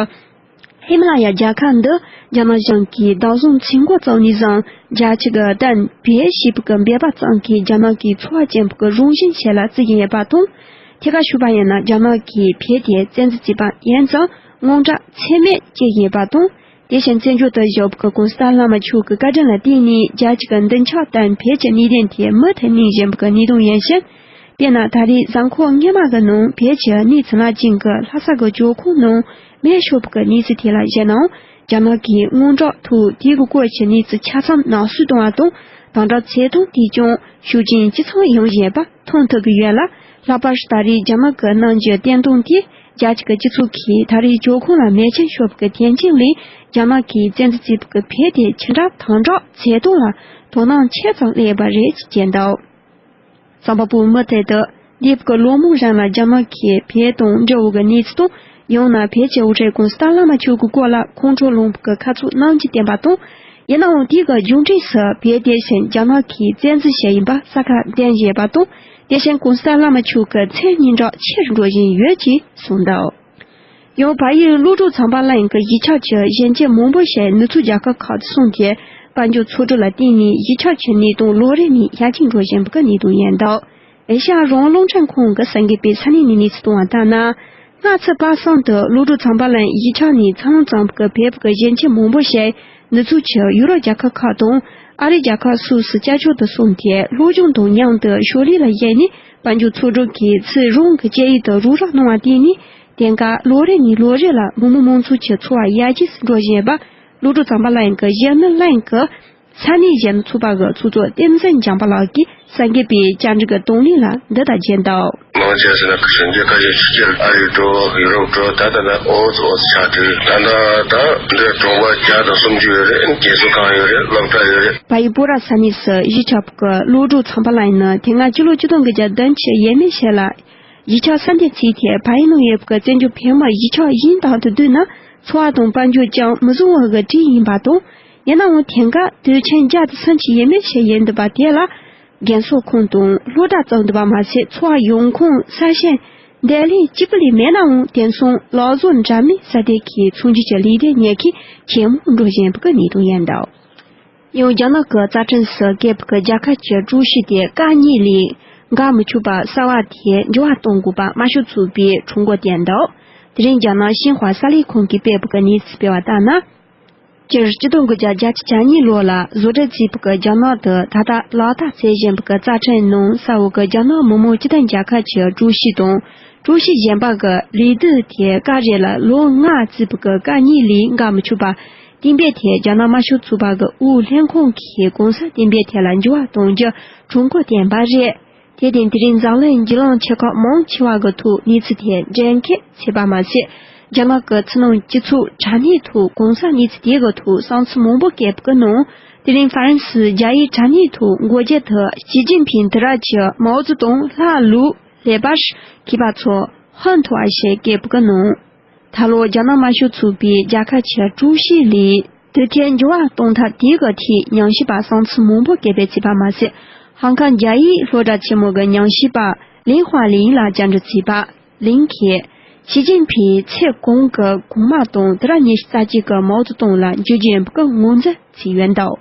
ཧི་མ་ལ་ཡ་རྒྱལ་ཁབ་འདི་རྒྱ་ནག་གཞུང་གིས་བདག་བཟུང་བྱེད་འགོ་བཙུགས་ནས་བཟུང་རྒྱལ་སྤྱི་གི་དོན་བེད་ཞེས་པའི་འབད་པ་ཙམ་གྱིས་རྒྱ་ནག་གིས་ཚོར་བ་ཅན་པའི་རང་བཞིན་ཞིག་ལ་བརྩི་བཞིན་ཡོད་པ་དང་། ཐད་ཀར་ཞུས་པ་ཡིན་ན་རྒྱ་ནག་གིས་བོད་དེ་བཙན་འཛུལ་བྱས་པ་ཡིན་ཙང་དངངས་སྐྲག་ཚད་མེད་སྐྱེ་བཞིན་ཡོད་པ་དང་། དེ་བཞིན་བཙན་བྱོལ་དུ་བཞུགས་པའི་གོང་ས་ལྷ་མང་མཆོག་གི་བཀའ་དྲིན་ལ་བརྟེན་ནས་རྒྱལ་སྤྱི་གི་མདུན་ཕྱོགས་དང་བོད་ཀྱི་གནད་དོན་དེ་མུ་མཐུད་གནས་བཞིན་པའི་གནད་དོན་ཡིན་ཕྱིན། དཔེར་ན་ད་རེས་གཟའ་འཁོར་སྔོན་མ་གི་ནང་བོད་ཀྱི་གནས་ཚུལ་ལ་ཅན་གྱི་ལྷ་ས་གི་ཇོ་ཁང་ནང་མེ་ཤོར་བའི་གནས་ཚུལ་དེ་ལ་གཞིགས་ནའང་རྒྱ་ནག་གིས་དངངས་སྐྲག་ཐོག་དེའི་སྐོར་གྱི་གནས་ཚུལ་ཆ་ཚང་ནང་གསུག་གཏོང་བ་དང་དམ་དྲག་བྱེད་སྟངས་དེ་ཀྱང་ཤུགས་རྐྱེན་ཇི་ཚང་ཡོང་བཞིན་པ་མཐོང་ཐུབ་ཀྱི་ཡོད་ལ། ལྷག་པར་ད་རེས་རྒྱ་ནག་གིས་གནང་རྒྱུའི་བསྟན་སྟངས་དེ་རྒྱ་ཆེ་གི་སྤྱི་ཚོགས་ཀྱིས་ད་རེས་ཇོ་ཁང་ལ་མེ་ཆེན་ཤོར་བའི་དོན་རྐྱེན་ལས་རྒྱ་ནག་གིས་བཙན་འཛུལ་བྱས་པའི་བོད་དེ་ཅི་འདྲ་དམ་དྲག་བྱེད་སྟངས་ལ་དོ་སྣང་ཆེ་ཙམ་སླེབས་པ་རེད་ཅེས་བརྗོད་འདུག། རྩོམ་པ་པོས་མུ་མཐུད་དུ་འདས་པའི་ལོ་མང་རིང་ལ་རྒྱ་ནག་གིས་བོད་དང་འབྲེལ་བའི་གནས་ཚུལ་དང་། ཡང་ན་བོད་ཀྱི་དབུ་ཁྲིད་གོང་ས་ལྷ་མང་མཆོག་གི་སྐོར་ལ་ཁོང་ཁྲོ་ལངས་པའི་ཁ་ཚུགས་གནང་རྒྱུ་བསྟན་པ་དང་། ཡིན་ནའང་དེའི་མཇུག་འབྲས་སུ་བོད་དེ་བཞིན་རྒྱ་ནག་གིས་བཙན་འཛུལ་བྱས་ཡིན་པ་གསལ་ཁ་ལྡན་བཞིན་པ་དང་། དེ་བཞིན་གོང་ས་ལྷ་མང་མཆོག་གི་མཚན་སྙན་གྲགས་ཆེ་རུ་འགྲོ་བཞིན་ཡོད་ཅེས་གསུངས་འདུག། ཡང་བལ་ཡུལ་ཀློག་གྲོགས་ཚངས་པ་ལགས་ཀྱིས་གཞིས་ཆགས་ཀྱི་གཞོན་སྐྱེས་མང་པོ་ཞིག་ནུབ་ཕྱོགས་རྒྱལ་ཁབ་ཁག་ཏུ་སོང་སྟེ་དཔལ་འབྱོར་འཚོ་གྲོན་ལ་བརྟེན་ནས་གཞིས་ཆགས་ཀྱི་གནས་སྟངས་ལོ་རེ་ནས་ཡར་རྒྱས་འགྲོ་བཞིན་པའི་གནས་སྟངས་ཡིན་འདུག། ཨེ་ཤ་ཡ་རང་དབང་རླུང་འཕྲིན་ཁང་གི་གསར་འགོད་པས་ས་གནས་ནས་གནས་ཚུལ་བཏོན་པ་ལྟར་ན། སྔ་ཕྱི་བར་གསུམ་དུ་ཀློག་གྲོགས་ཚངས་པ་ལགས་གཞིས་ཆགས་ནས་འཚར་ལོངས་བྱུང་བའི་བོད་ཀྱི་གཞོན་སྐྱེས་མང་པོ་ཞིག་ནུབ་ཕྱོགས་ཀྱི་ཡུ་རོབ་རྒྱལ་ཁབ་ཁག་དང་ཨ་རིའི་རྒྱལ་ཁབ་སོགས་སུ་སྐྱབས་བཅོལ་དུ་སོང་སྟེ་སློབ་སྦྱོང་དང་མཉམ་དུ་ཕྱག་ལས་ལ་གཞིགས་ནས་དཔལ་འབྱོར་འཚོ་གྲོན་གྱི་ཚུར་རང་གི་སྐད་ཡིག་ཏུ་རོགས་རམ་གནང་བར་བརྟེན་ནས་དེང་སྐབས་ལོ་རེ་ནས་ལོ་རེ་ལ་མི་དམངས་མང་ཚོགས་ཀྱི་འཚོ་བ་ཡར་རྒྱས་སུ་འགྲོ་བཞིན་པ་ཀློག་གྲོགས་ཚངས་པ་ལགས་ཀྱི་གཞས་སྣ་ལེན་གྱི་ས་གནས་གཞོན་ནུ་ཚོགས་པ་གི་ཚོགས་གཙོ་བསྟན་འཛིན་འཇམ་དཔལ་ལགས་ཀྱིས་གསར་འགོད་པའི་བཅར་འདྲི་གི་དོན་ལན་ལ་འདི་ལྟར་བརྗོད་འདུག། མང་ཆེ་ཟེར་ན་ཁ་ཤས་རྒྱལ་ཁབ་ཀྱི་ཕྱི་རྒྱལ་ཨ་རི་འགྲོ་ཡུ་རོབ་འགྲོ་ད་ལྟ་ད་ཨོ་ཙི་ཨོ་ཙི་ཆགས་འདུག། ད་ལྟ་ད་འདིར་གྲོང་པ་བརྒྱ་དང་སུམ་ཅུ་ཡོད་རེད། རྒན་གསོ་ཁང་ཡོད་རེད། སློབ་གྲྭ་ཡོད་རེད། བལ་ཡུལ་སྤོག་ར་ས་གནས་སུ་གཞིས་ཆགས་པའི་ཀློག་གྲོགས་ཚངས་པ་ལགས་ནི་དེ་སྔ་སྤྱི་ལོ་ཆིག་སྟོང་དགུ་བརྒྱ་བདུན་ཅུ་ཡས་མས་ཤིག་ལ་གཞིས་ཆགས་ས་འདིར་བརྩིས་ཏེ་བལ་ཡུལ་ནང་ཡོད་པའི་བཙན་བྱོལ་བོད་མི་གཞིས་ཆགས་གཞན་དང་དུ་བསྡུར་ན་འཚོ་བ་དང་དཔལ་འབྱོར་ཅང་མི་བཟང་བ་གི་གྲས་ཡིན་པ་དང་། ཡིན་ནའང་དེང་སྐབས་དུས་ཆེན་བརྒྱ་དང་སུམ་ཅུ་ཡས་མས་ཤིག་ཡིན་འདུག་པ་དེ་ལ་རྒན་གསོ་ཁང་དང་སློབ་གྲྭ་བཙུགས་འདུག་པ་མ་ཟད་འཚོ་བ་ཡོང་ཁུངས་གསར་ཞེང་འདེད་ལེན་གཅིག་པུ་ལས་མེད་ནའང་དེང་སང་ལག་བཟོ་འདྲ་མིན་གསར་གཏོད་ཀྱི་ཚོང་རྒྱུ་ཆ་ལས་དོན་གཉེར་མཁན་ཇེ་མང་འགྲོ་བཞིན་པའི་གནས་སྟངས་ཡིན་འདུག། ཡང་རྒྱ་ནག་གི་རྩ་ཁྲིམས་སུ་བཀོད་པའི་རྒྱལ་ཁབ་ཀྱི་ཀྲུའུ་ཞི་དེ་བཀག་ཉར་ལས་འགལ་མི་ཆོག་པ་གསར་བ་དེ་འགྱུར་བ་གཏོང་དགོས་པ་དམར་ཤོག་ཚོགས་པས་ཁྲོམ་སྐོར་བསྟན་འདུག། དེ་རིང་རྒྱ་ནག་ཤིན་ཧྭ་གསར་ལས་ཁང་གིས་སྤེལ་བའི་གནས་ཚུལ་སྤེལ་བ་ལྟར་ན། སྤྱིར་ཆིག་སྟོང་དགུ་བརྒྱ་བརྒྱད་ཅུ་གྱ་གཉིས་ལོ་ལ་བཟོ་སྐྲུན་བྱས་པའི་རྒྱ་ནག་ཏུ་ད་ལྟ་ལག་བསྟར་བྱེད་བཞིན་པའི་རྩ་ཁྲིམས་ནང་གསལ་བའི་རྒྱ་ནག་མི་དམངས་སྤྱི་མཐུན་རྒྱལ་ཁབ་ཀྱི་ཀྲུའུ་ཞི་དང་ཀྲུའུ་ཞི་གཞན་པ་གི་ལས་དོན་དེ་སྐབས་རེ་ལ་ལོ་ལྔ་བརྩིས་པའི་བཀག་ཉར་ལས་འགལ་མི་ཆོག་པ། གཏན་འབེབས་དེ་རྒྱ་ནག་དམར་ཤོག་ཚོགས་པ་གི་དབུས་ལྷན་ཁང་གིས་གོང་གསལ་གཏན་འབེབས་དེ་ལ་འགྱུར་བ་གཏོང་རྒྱུ་ཁྲོམ་སྐོར་བསྟན་པ་རེད། དེ་དང་དེ་རིང་འཛམ་གླིང་རྒྱུས་ལོན་ཆེ་ཁག་མང་ཆེ་བ་གི་ཐོག་གནས་ཚུལ་དེ་འགྲེལ་བཤད་བྱས་པ་མ་ཟད། རྒྱ་ནག་གི་ཕྱི་ནང་སྤྱི་ཚོགས་དྲ་གནས་ཐོག་གོང་གསལ་གནས་ཚུལ་དེ་གི་ཐོག་བསམ་ཚུལ་མང་པོ་བཀོད་པའི་ནང་། དེ་རིང་ཧྥ་རན་སིའི་རྒྱ་ཡིག་དྲ་གནས་ཐོག་འགོ་འབྱེད་དུ་ཞི་ཅིན་ཕིང་དུས་རབས་ཀྱི་མའོ་ཙེ་ཏུང་ལྷ་ལུ་ལེགས་པར་མཁས་པ་ཚོ་ཧོན་ཐོ་བ་ཞིག་བཀོད་པའི་ནང་། ད་ལོ་རྒྱ་ནག་དམར་ཤོག་ཚོགས་པའི་རྒྱལ་ཁབ་ཀྱི་ཀྲུའུ་ཞི་ལས་དུས་ཆེན་འགྱུར་བ་གཏོང་ཐབས་དེ་གི་ཐད་ཉམས་ཞིབ་པ་བསམ་ཚུལ་མང་པོ་སྐད་འབོད་བྱས་པ་མ་ཟད། ཧང་ཀང་རྒྱ་ཡིག་སློབ་གྲྭ་ཆེན་མོ་གི་ཉམས་ཞིབ་པ་ལིན་ཧྭ་ལིན་ལ་བཅར་འདྲི་བྱས་པ། ལིན་གྱིས་ཞི་ཅིན་ཕིང་ཚེ་གང་གི་གོང་མ་དང་དུས་རབས་ཉི་ཤུ་རྩ་གཅིག་གི་མའོ་ཙེ་ཏུང་ལ་འགྱུར་རྒྱུ་ཡིན་པའི་ངོས་འཛིན་བྱས་ཡོད་འདུག།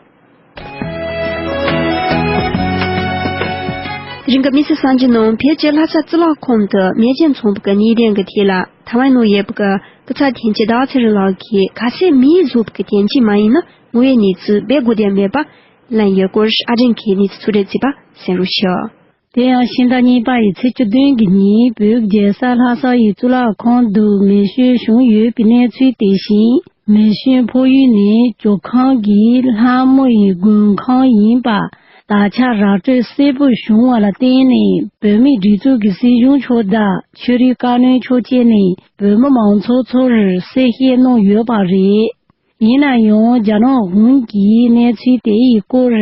དེ་རིང་གི་མི་སེར་གསར་འགྱུར་ནང་བོད་ཀྱི་ལྷ་ས་གཙུག་ལག་ཁང་དུ་མེ་ཅན་མཚོན་པའི་གནད་དོན་གྱི་ཐད་ལ་ཐའེ་ཝན་ནང་ཡོད་པའི་སྐུ་ཚབ་དོན་གཅོད་ཟླ་བ་ཚེ་རིང་ལགས་ཀྱིས་གལ་སྲིད་མེ་བཟོས་པའི་དོན་རྐྱེན་མ་ཡིན་ན་དངོས་ཡོད་གནས་ཚུལ་སྦས་དགོས་དོན་མེད་པ་གླེང་ཡོད་སྐོར་ཨ་སྒྲིན་གྱིས་གནས་ཚུལ་ཕྱོགས་བསྒྲིགས་བྱས་པ་གསན་རོགས་ཞུ། དེ་ཡང་ཕྱི་ཟླ་གཉིས་པ་ཡི་ཚེས་བཅུ་བདུན་གྱི་ཉིན་བོད་རྒྱལ་ས་ལྷ་ས་ཡི་གཙུག་ལག་ཁང་དུ་མེ་ཤོར་བྱུང་ཡོད་པའི་གནས་ཚུལ་དེ་བཞིན། མེ་ཤོར་ཕོག་ཡུལ་ནི་ཇོ་ཁང་གི་ལྷ་མོ་ཡི་མགོན་ཁང་ཡིན་པ། དར་ཆ་ར་སྤྲོད་གསལ་པོ་བྱུང་བ་ལ་བརྟེན་ནས། བོད་མིའི་སྒྲིག་འཛུགས་ཀྱི་སྲིད་གཞུང་ཕྱོགས་དང་ཆོས་རིག་བཀའ་བློན་མཆོག་བཅས་ནས་བོད་མི་མང་ཚོགས་ཚོར་གསལ་བཤད་གནང་ཡོད་པ་རེད། ཡིན་ན་ཡང་། རྒྱ་ནག་གཞུང་གིས་གནས་ཚུལ་དེ་ཡི་སྐོར་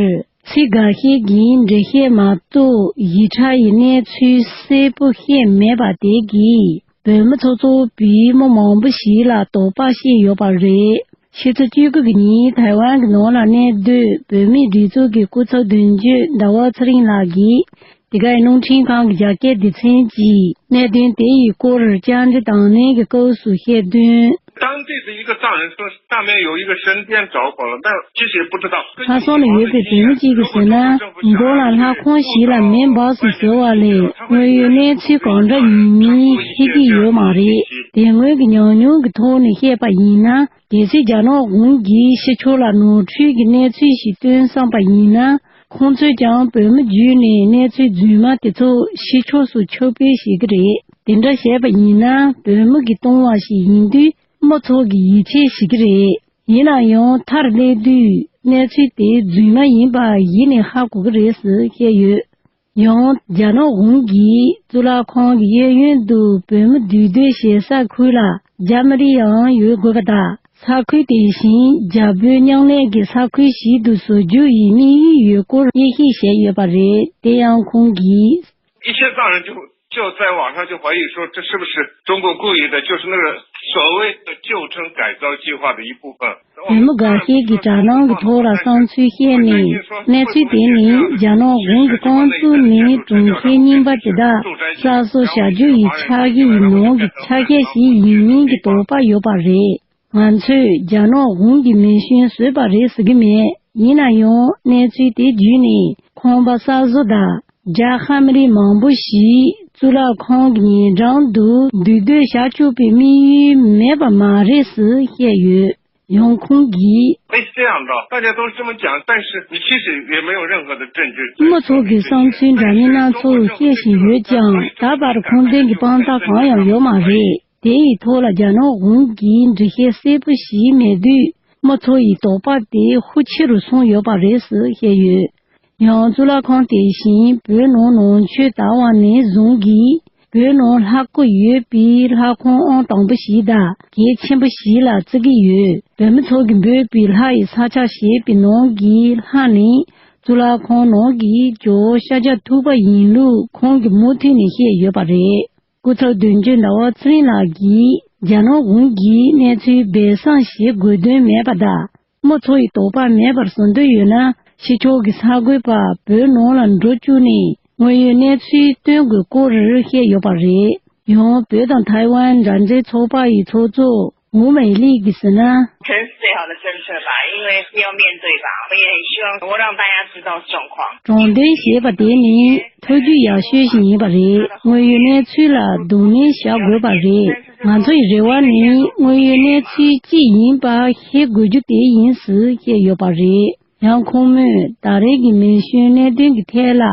ཚིག་འགའ་ཤས་ཀྱི་འགྲེལ་བཤད་མ་གཏོགས། ཞིབ་ཕྲ་ཡི་གནས་ཚུལ་གསལ་པོ་བཤད་མེད་པ་དེ་གིས། བོད་མི་ཚོགས་གཙོ་པས་མི་མང་པོ་ཞིག་ལ་དོགས་པ་བྱས་ཡོད་པ་རེད། ཕྱི་ཚེས་བཅུ་དགུ་གི་ཉིན་ཐའེ་ཝན་གྱི་ནང་ལ་གནས་སྡོད་བོད་མིའི་སྒྲིག་འཛུགས་ཀྱི་སྐུ་ཚབ་དོན་གཅོད་ཟླ་བ་ཚེ་རིང་ལགས་ཀྱིས། དེ་གའི་རླུང་འཕྲིན་ཁང་གི་རྒྱ་སྐད་སྡེ་ཚན་གྱིས་གནད་དོན་དེ་ཡི་སྐོར་བཅར་འདྲི་དང་ལེན་གྱི་སྐབས་སུ་བཤད་དོན། 当地的一个藏人说，下面有一个神殿着火了，但其实也不知道。 ལྷ་ས་ལ་ཡོད་པའི་བོད་མི་གཅིག་གིས་ཟེར་ན། མདོ་ལ་ལྷ་ཁང་ཞིག་ལ་མེ་འབར་སོང་ཟེར་བ་ལས། དངོས་ཡོད་གནས་ཚུལ་གང་འདྲ་ཡིན་མིན་ཤེས་ཀྱི་ཡོད་མ་རེད། དེ་སྔོན་གྱི་ཉམས་མྱོང་གི་ཐོག་ནས་བཤད་པ་ཡིན་ན། གལ་སྲིད་རྒྱ་ནག་གཞུང་གིས་ཕྱི་ཕྱོགས་ལ་ནོར་འཁྲུལ་གྱི་གནས་ཚུལ་ཞིག་སྟོན་བསམ་པ་ཡིན་ན། ཁོང་ཚོས་ཀྱང་བོད་མི་བརྒྱུད་ནས་གནས་ཚུལ་རྫུན་མ་དེ་ཚོ་ཕྱི་ཕྱོགས་སུ་ཁྱབ་སྤེལ་བྱེད་ཀྱི་རེད། དེ་འདྲ་བྱས་པ་ཡིན་ན། བོད་མི་གིས་གཏོང་བ་ཞིག་ཡིན་དུས། མི་ཚོ་གིས་ཡིད་ཆེས་བྱེད་ཀྱི་རེད། ཡིན་ན་ཡང་། མཐར་གླེང་དུས། གནས་ཚུལ་དེ་རྫུན་མ་ཡིན་པ་གཞི་ནས་ཧ་གོ་གི་རེད་ཟེར་བཤད་ཡོད། ཡང་། རྒྱ་ནག་གཞུང་གིས་གཙུག་ལག་ཁང་གི་གཡས་གཡོན་དུ་བོད་མི་འདུས་སྡོད་བྱེད་ས་ཁུལ་ལ་རྒྱ་མི་རིགས་ཡང་ཡོད་དགོས་པ་དང་། ས་ཁུལ་དེ་བཞིན་རྒྱ་བོད་མཉམ་གནས་ཀྱི་ས་ཁུལ་ཞིག་ཏུ་བཟོ་རྒྱུ་ཡི་དམིགས་ཡུལ་ཡོད་སྐོར་དབྱེ་ཞིབ་བྱས་ཡོད་པ་རེད། དེ་ཡང་ཁོང་གིས། 一些藏人就就在网上就怀疑说，这是不是中共故意的，就是那个所谓的旧城改造计划的一部分。 བོད་མི་འགའ་ཤས་ཀྱིས་དྲ་ལམ་གྱི་ཐོག་ལ་བསམ་ཚུལ་བཤད་ནས། གནས་ཚུལ་དེ་ནི་རྒྱ་ནག་གཞུང་གིས་རྐང་བཙུགས་ནས་གྲོང་ཁྱེར་རྙིང་པ་དེ་དག་གསར་བཟོ་བྱ་རྒྱུ་ཡི་འཆར་གཞི་ཡི་ནང་གི་ཆ་ཤས་ཤིག་ཡིན་མིན་གྱི་དོགས་པ་ཡོད་པ་རེད། ང་ཚོས་རྒྱ་ནག་གཞུང་གིས་མེ་སྐྱོན་བཟོས་པ་རེད་ཟེར་གྱི་མེད། ཡིན་ན་ཡང་། གནས་ཚུལ་དེ་བརྒྱུད་ནས་ཁང་པ་གསར་བཟོ་དང་། རྒྱ་ཧ་མི་རིགས་མང་པོ་ཞིག་གཙུག་ལག་ཁང་གི་ཉེ་འགྲམ་དུ་འདུས་སྡོད་བྱ་ཆོག་པའི་དམིགས་ཡུལ་མེད་པ་མ་རེད་ཟེར་བཤད་ཡོད། ཡང་ཁོང་གིས། 类似这样的，大家都这么讲，但是你其实也没有任何的证据。 མི་ཚོ་གིས་བསམ་ཚུལ་འདྲ་མིན་སྣ་ཚོགས་བཤད་བཞིན་ཡོད་ཀྱང་། ད་བར་ཁུངས་ལྡན་གྱི་དཔང་རྟགས་གང་ཡང་ཡོད་མ་རེད། དེ་ཡི་ཐོག་ལ་རྒྱ་ནག་གཞུང་གིས་འགྲེལ་བཤད་གསལ་པོ་ཞིག་མེད་དུས། མི་ཚོ་ཡི་དོགས་པ་དེ་ཤུགས་ཆེ་རུ་སོང་ཡོད་པ་རེད་ཟེར་བཤད་ཡོད། ཡང་གཙུག་ལག་ཁང་དེ་བཞིན་བོད་ནང་ནང་ཆོས་དར་བ་ནས་བཟུང་གིས། བོད་ནང་ལྷ་སྐུ་ཡོད་པའི་ལྷ་ཁང་ཨང་དང་པོ་ཞིག་དང་གལ་ཆེན་པོ་ཞིག་ལ་བརྩི་གི་ཡོད། བོད་མི་ཚོ་གིས་འབོད་པའི་ལྷ་ཡི་ས་ཆ་ཞེས་པའི་ནང་གི་ལྷ་ནི། གཙུག་ལག་ཁང་ནང་གི་ཇོ་བོ་ཤཱཀྱ་ཐུབ་པ་ཡིན་ལུགས་ཁོང་གིས་མུ་མཐུད་ནས་བཤད་ཡོད་པ་རེད། སྐུ་ཚབ་དོན་གཅོད་ཟླ་བ་ཚེ་རིང་ལགས་ཀྱིས། རྒྱ་ནག་གཞུང་གིས་གནས་ཚུལ་སྦས་གསང་བྱེད་དགོས་དོན་མེད་པ་དང་། མི་ཚོ་ཡི་དོགས་པ་མེད་པར་བཟོ་འདོད་ཡོད་ན། ཕྱི་ཕྱོགས་ཀྱི་གསར་འགོད་པ་བོད་ནང་ལ་འགྲོ་བཅུག་ནས་དངོས་ཡོད་གནས་ཚུལ་སྟོན་དགོས་སྐོར་བཤད་ཡོད་པ་རེད། ཡང་བོད་དང་ཐའེ་ཝན་འབྲེལ་མཐུད་ཚོགས་པ་ཡི་ཚོགས་གཙོ་ཝུ་མེ་ལི་གིས་ཟེར་ན། 肯定是最好的政策吧，因为要面对吧，我也很希望能够让大家知道状况。 དྲང་བདེན་ཞེས་པ་དེ་ནི་ཐབས་ཇུས་ཡག་ཤོས་ཤིག་ཡིན་པ་རེད། དངོས་ཡོད་གནས་ཚུལ་ལ་གདོང་ལེན་བྱ་དགོས་པ་རེད། ང་ཚོ་ཡི་རེ་བ་ནི་དངོས་ཡོད་གནས་ཚུལ་ཅི་ཡིན་པ་ཤེས་དགོས་རྒྱུ་དེ་ཡིན་ཟེར་བཤད་ཡོད་པ་རེད། ཡང་ཁོང་མོས་ད་རེས་ཀྱི་མེ་སྐྱོན་གནད་དོན་གྱི་ཐད་ལ།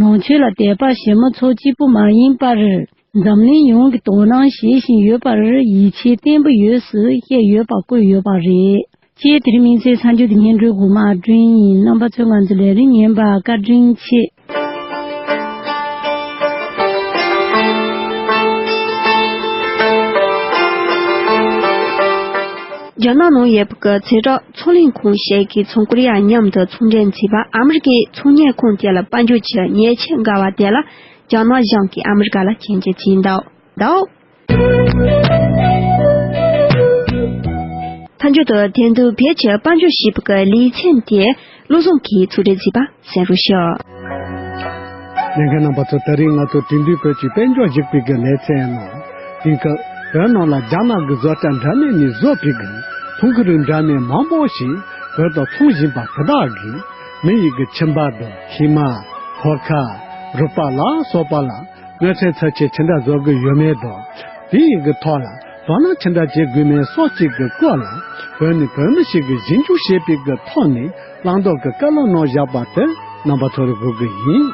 ནང་ཆོས་ལ་དད་པ་བྱེད་མི་ཚོ་གཅིག་པུ་མ་ཡིན་པར། འཛམ་གླིང་ཡོངས་ཀྱིས་དོ་སྣང་བྱེད་བཞིན་ཡོད་པར་ཡིད་ཆེས་བརྟན་པོ་ཡོད་ཟེར་བཤད་ཡོད་པ་བཀོད་ཡོད་པ་རེད། ཅེས་དེ་རིང་མིན་ཚེ་ཚན་བརྗོད་ཀྱི་སྙན་སྒྲོན་འགོ་མ་བསྐྲུན་ཡིན། རྣམ་པ་ཚོས་ང་ཚོའི་ལས་རིམ་ཉན་པར་བཀའ་དྲིན་ཆེ། རྒྱ་ནག་ནང་ཡོད་པའི་ཚེ་སྲོག་ཚོང་ལས་ཁང་ཞིག་གིས་ཚོང་ཀོ་རི་ཡ་མཉམ་དུ་ཚོང་འབྲེལ་མཛད་པ་ཨ་མི་རི་ཀའི་ཚོང་གཉེར་ཁང་དེ་ལ་དཔལ་འབྱོར་གྱི་ཉེས་ཆད་འགེལ་བ་དེ་ལ། རྒྱ་ནག་གཞུང་གིས་ཨ་མི་རི་ཀ་ལ་སྐྱོན་བརྗོད་བྱས་འདུག་འདུག་མཐའ་མཇུག་ཏུ་དེ་དུས་བོད་ཀྱི་དཔལ་འབྱོར་ཞེས་པའི་ལེ་ཚན་དེ་བློ་བཟང་གིས་ཚོགས་སྒྲིག་མཛད་པ་གསན་རོགས་ཞུ། ལྷན་རྒྱས་རྣམ་པ་ཚོ། ད་རིང་ང་ཚོ་དེང་དུས་བོད་ཀྱི་དཔལ་འབྱོར་ཞེས་པའི་གི་ལེ་ཚན་ནང་། དེང་སྐབས་བོད་ནང་ལ་རྒྱ་ནག་གི་བཟོ་གྲྭ་འདྲ་མིན་ནས་བཟོས་པའི་གི་ཚོང་གི་རིགས་འདྲ་མིན་མང་པོ་ཞིག་བོད་དུ་ཚོང་བཞིན་པ་དེ་དག་གིས་མི་ཡི་གི་ཁྱིམ་པ་དང་ཤེས་མ། ཕོར་ཁ། རུས་པ་ལ་སོགས་པ་ལ། གནོད་འཚེ་ཚབས་ཆེ་ཇི་འདྲ་བཟོ་དགོས་ཡོད་མེད་དང་། དེ་ཡི་གི་ཐོག་ལ་དོ་སྣང་ཇི་འདྲ་བྱེད་དགོས་མིན་སོགས་ཀྱི་གི་སྐོར་ལ། བོད་ནས་བོད་མི་ཞིག་གིས་ཞིབ་འཇུག་བྱས་པའི་གི་ཐོག་ནས་བླང་དོར་གྱི་བཀའ་སློབ་གནང་བཞག་པ་དེ་རྣམ་པ་ཚོར་དགོས་ཀྱི་ཡིན།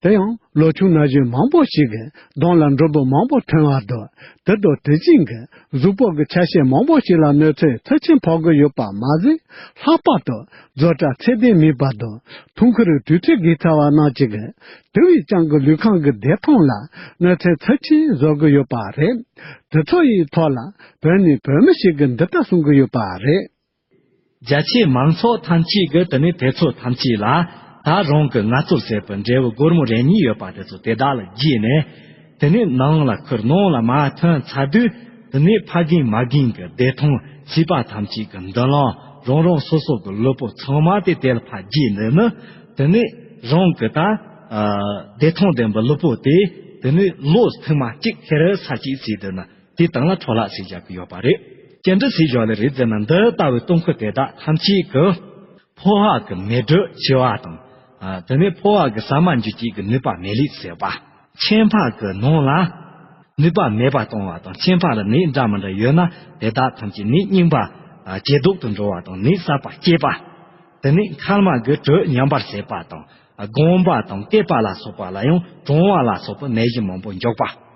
དེ་ཡང་ལོ་ཆུང་ན་གཞོན་མང་པོ་ཞིག་གི་གདོང་ལ་འབྲུམ་བུ་མང་པོ་ཐོན་བ་དང་། དེ་དང་དེ་བཞིན་གྱི་གཟུགས་པོ་གི་ཆ་ཤས་མང་པོ་ཞིག་ལ་གནོད་འཚེ་ཚབས་ཆེན་ཕོག་གི་ཡོད་པ་མ་ཟད། ལྷག་པར་དུ་བཟོ་གྲྭ་ཚད་ལྡན་མིན་པ་དང་། ཐུང་ཁུ་རིགས་དུས་ཚོད་བརྒལ་ཚར་བ་རྣམས་ཀྱི་དེ་བས་ཀྱང་གི་ལུས་ཁམས་ཀྱི་བདེ་ཐང་ལ་གནོད་འཚེ་ཚབས་ཆེན་བཟོ་གི་ཡོད་པ་རེད། དེ་ཚོ་ཡི་ཐོག་ལ་བོད་ནས་བོད་མི་ཞིག་གིས་འདི་ལྟར་གསུང་གི་ཡོད་པ་རེད། རྒྱ་ཆེའི་མང་ཚོགས་ཐམས་ཅད་ཀྱིས་དེ་ནས་དེ་ཚོ་ཐམས་ཅད་ལ་ད་རང་གི་ངལ་རྩོལ་ཟད་པའི་འབྲས་བུ་སྒོར་མོ་རེ་གཉིས་ཡོད་པ་དེ་ཚོ་དེ་དག་ལ་བརྗེས་ནས། དེ་ནས་ནང་ལ་ཁུར་ནང་ལ་མར་ཐོན་ཚར་དུས། དེ་ནས་ཕ་རྒན་མ་རྒན་གྱི་བདེ་ཐང་། སྲིད་པ་ཐམས་ཅད་ཀྱི་མདུན་ལམ། རང་རང་སོ་སོ་གི་ལུས་པོ་ཚང་མ་དེ་དེ་ལ་ཕར་བརྗེས་ནས་ནི། དེ་ནས་རང་གི་ད་ཨ་བདེ་ཐང་ལྡན་པའི་ལུས་པོ་དེ་དེ་ནས་ལོ་ཐུང་མ་གཅིག་ཁེར་ས་གཅིག་བྱས་དེ་ནི། དེའི་སྟེང་ལ་འཕྲོ་བརླག་བྱེད་བཞག་གི་ཡོད་པ་རེད། ཅི་འདྲ་བྱས་བཞག་ལེ་རེད་ཟེར་ན། འདི་ལྟ་བུའི་སྟོང་ཁུ་དེ་དག་ཐམས་ཅད་ཀྱིས་ཕོ་བ་གི་མེ་དྲོད་ཆེ་བ་དང་། ཨ་དེ་ནས་ཕོ་བ་གི་ཟ་མ་འཇུ་བྱེད་ཀྱི་ནུས་པ་མེད་ལུགས་ཟེར་བ། ཁྱད་འཕགས་ཀྱི་ནང་ལ་ནུས་པ་མེད་པ་གཏོང་བ་དང་། ཁྱད་འཕགས་ལ་ནད་འདྲ་མི་འདྲ་ཡོད་ན་དེ་དག་ཐམས་ཅད་ནད་རྙིང་པ་ཨ་ཇེ་སྡུག་ཏུ་འགྲོ་བ་དང་། ནད་གསར་པ་སྐྱེས་པ། དེ་ནས་མཁལ་མ་གི་དྲོད་ཉམས་པར་བྱེད་པ་དང་། ཨ་རྒོངས་པ་དང་སྐེད་པ་ལ་སོགས་པ་ལ་ཡང་གྲང་བ་ལ་སོགས་པའི་ནད་གཞི་མང་པོ་འཇོག་པ།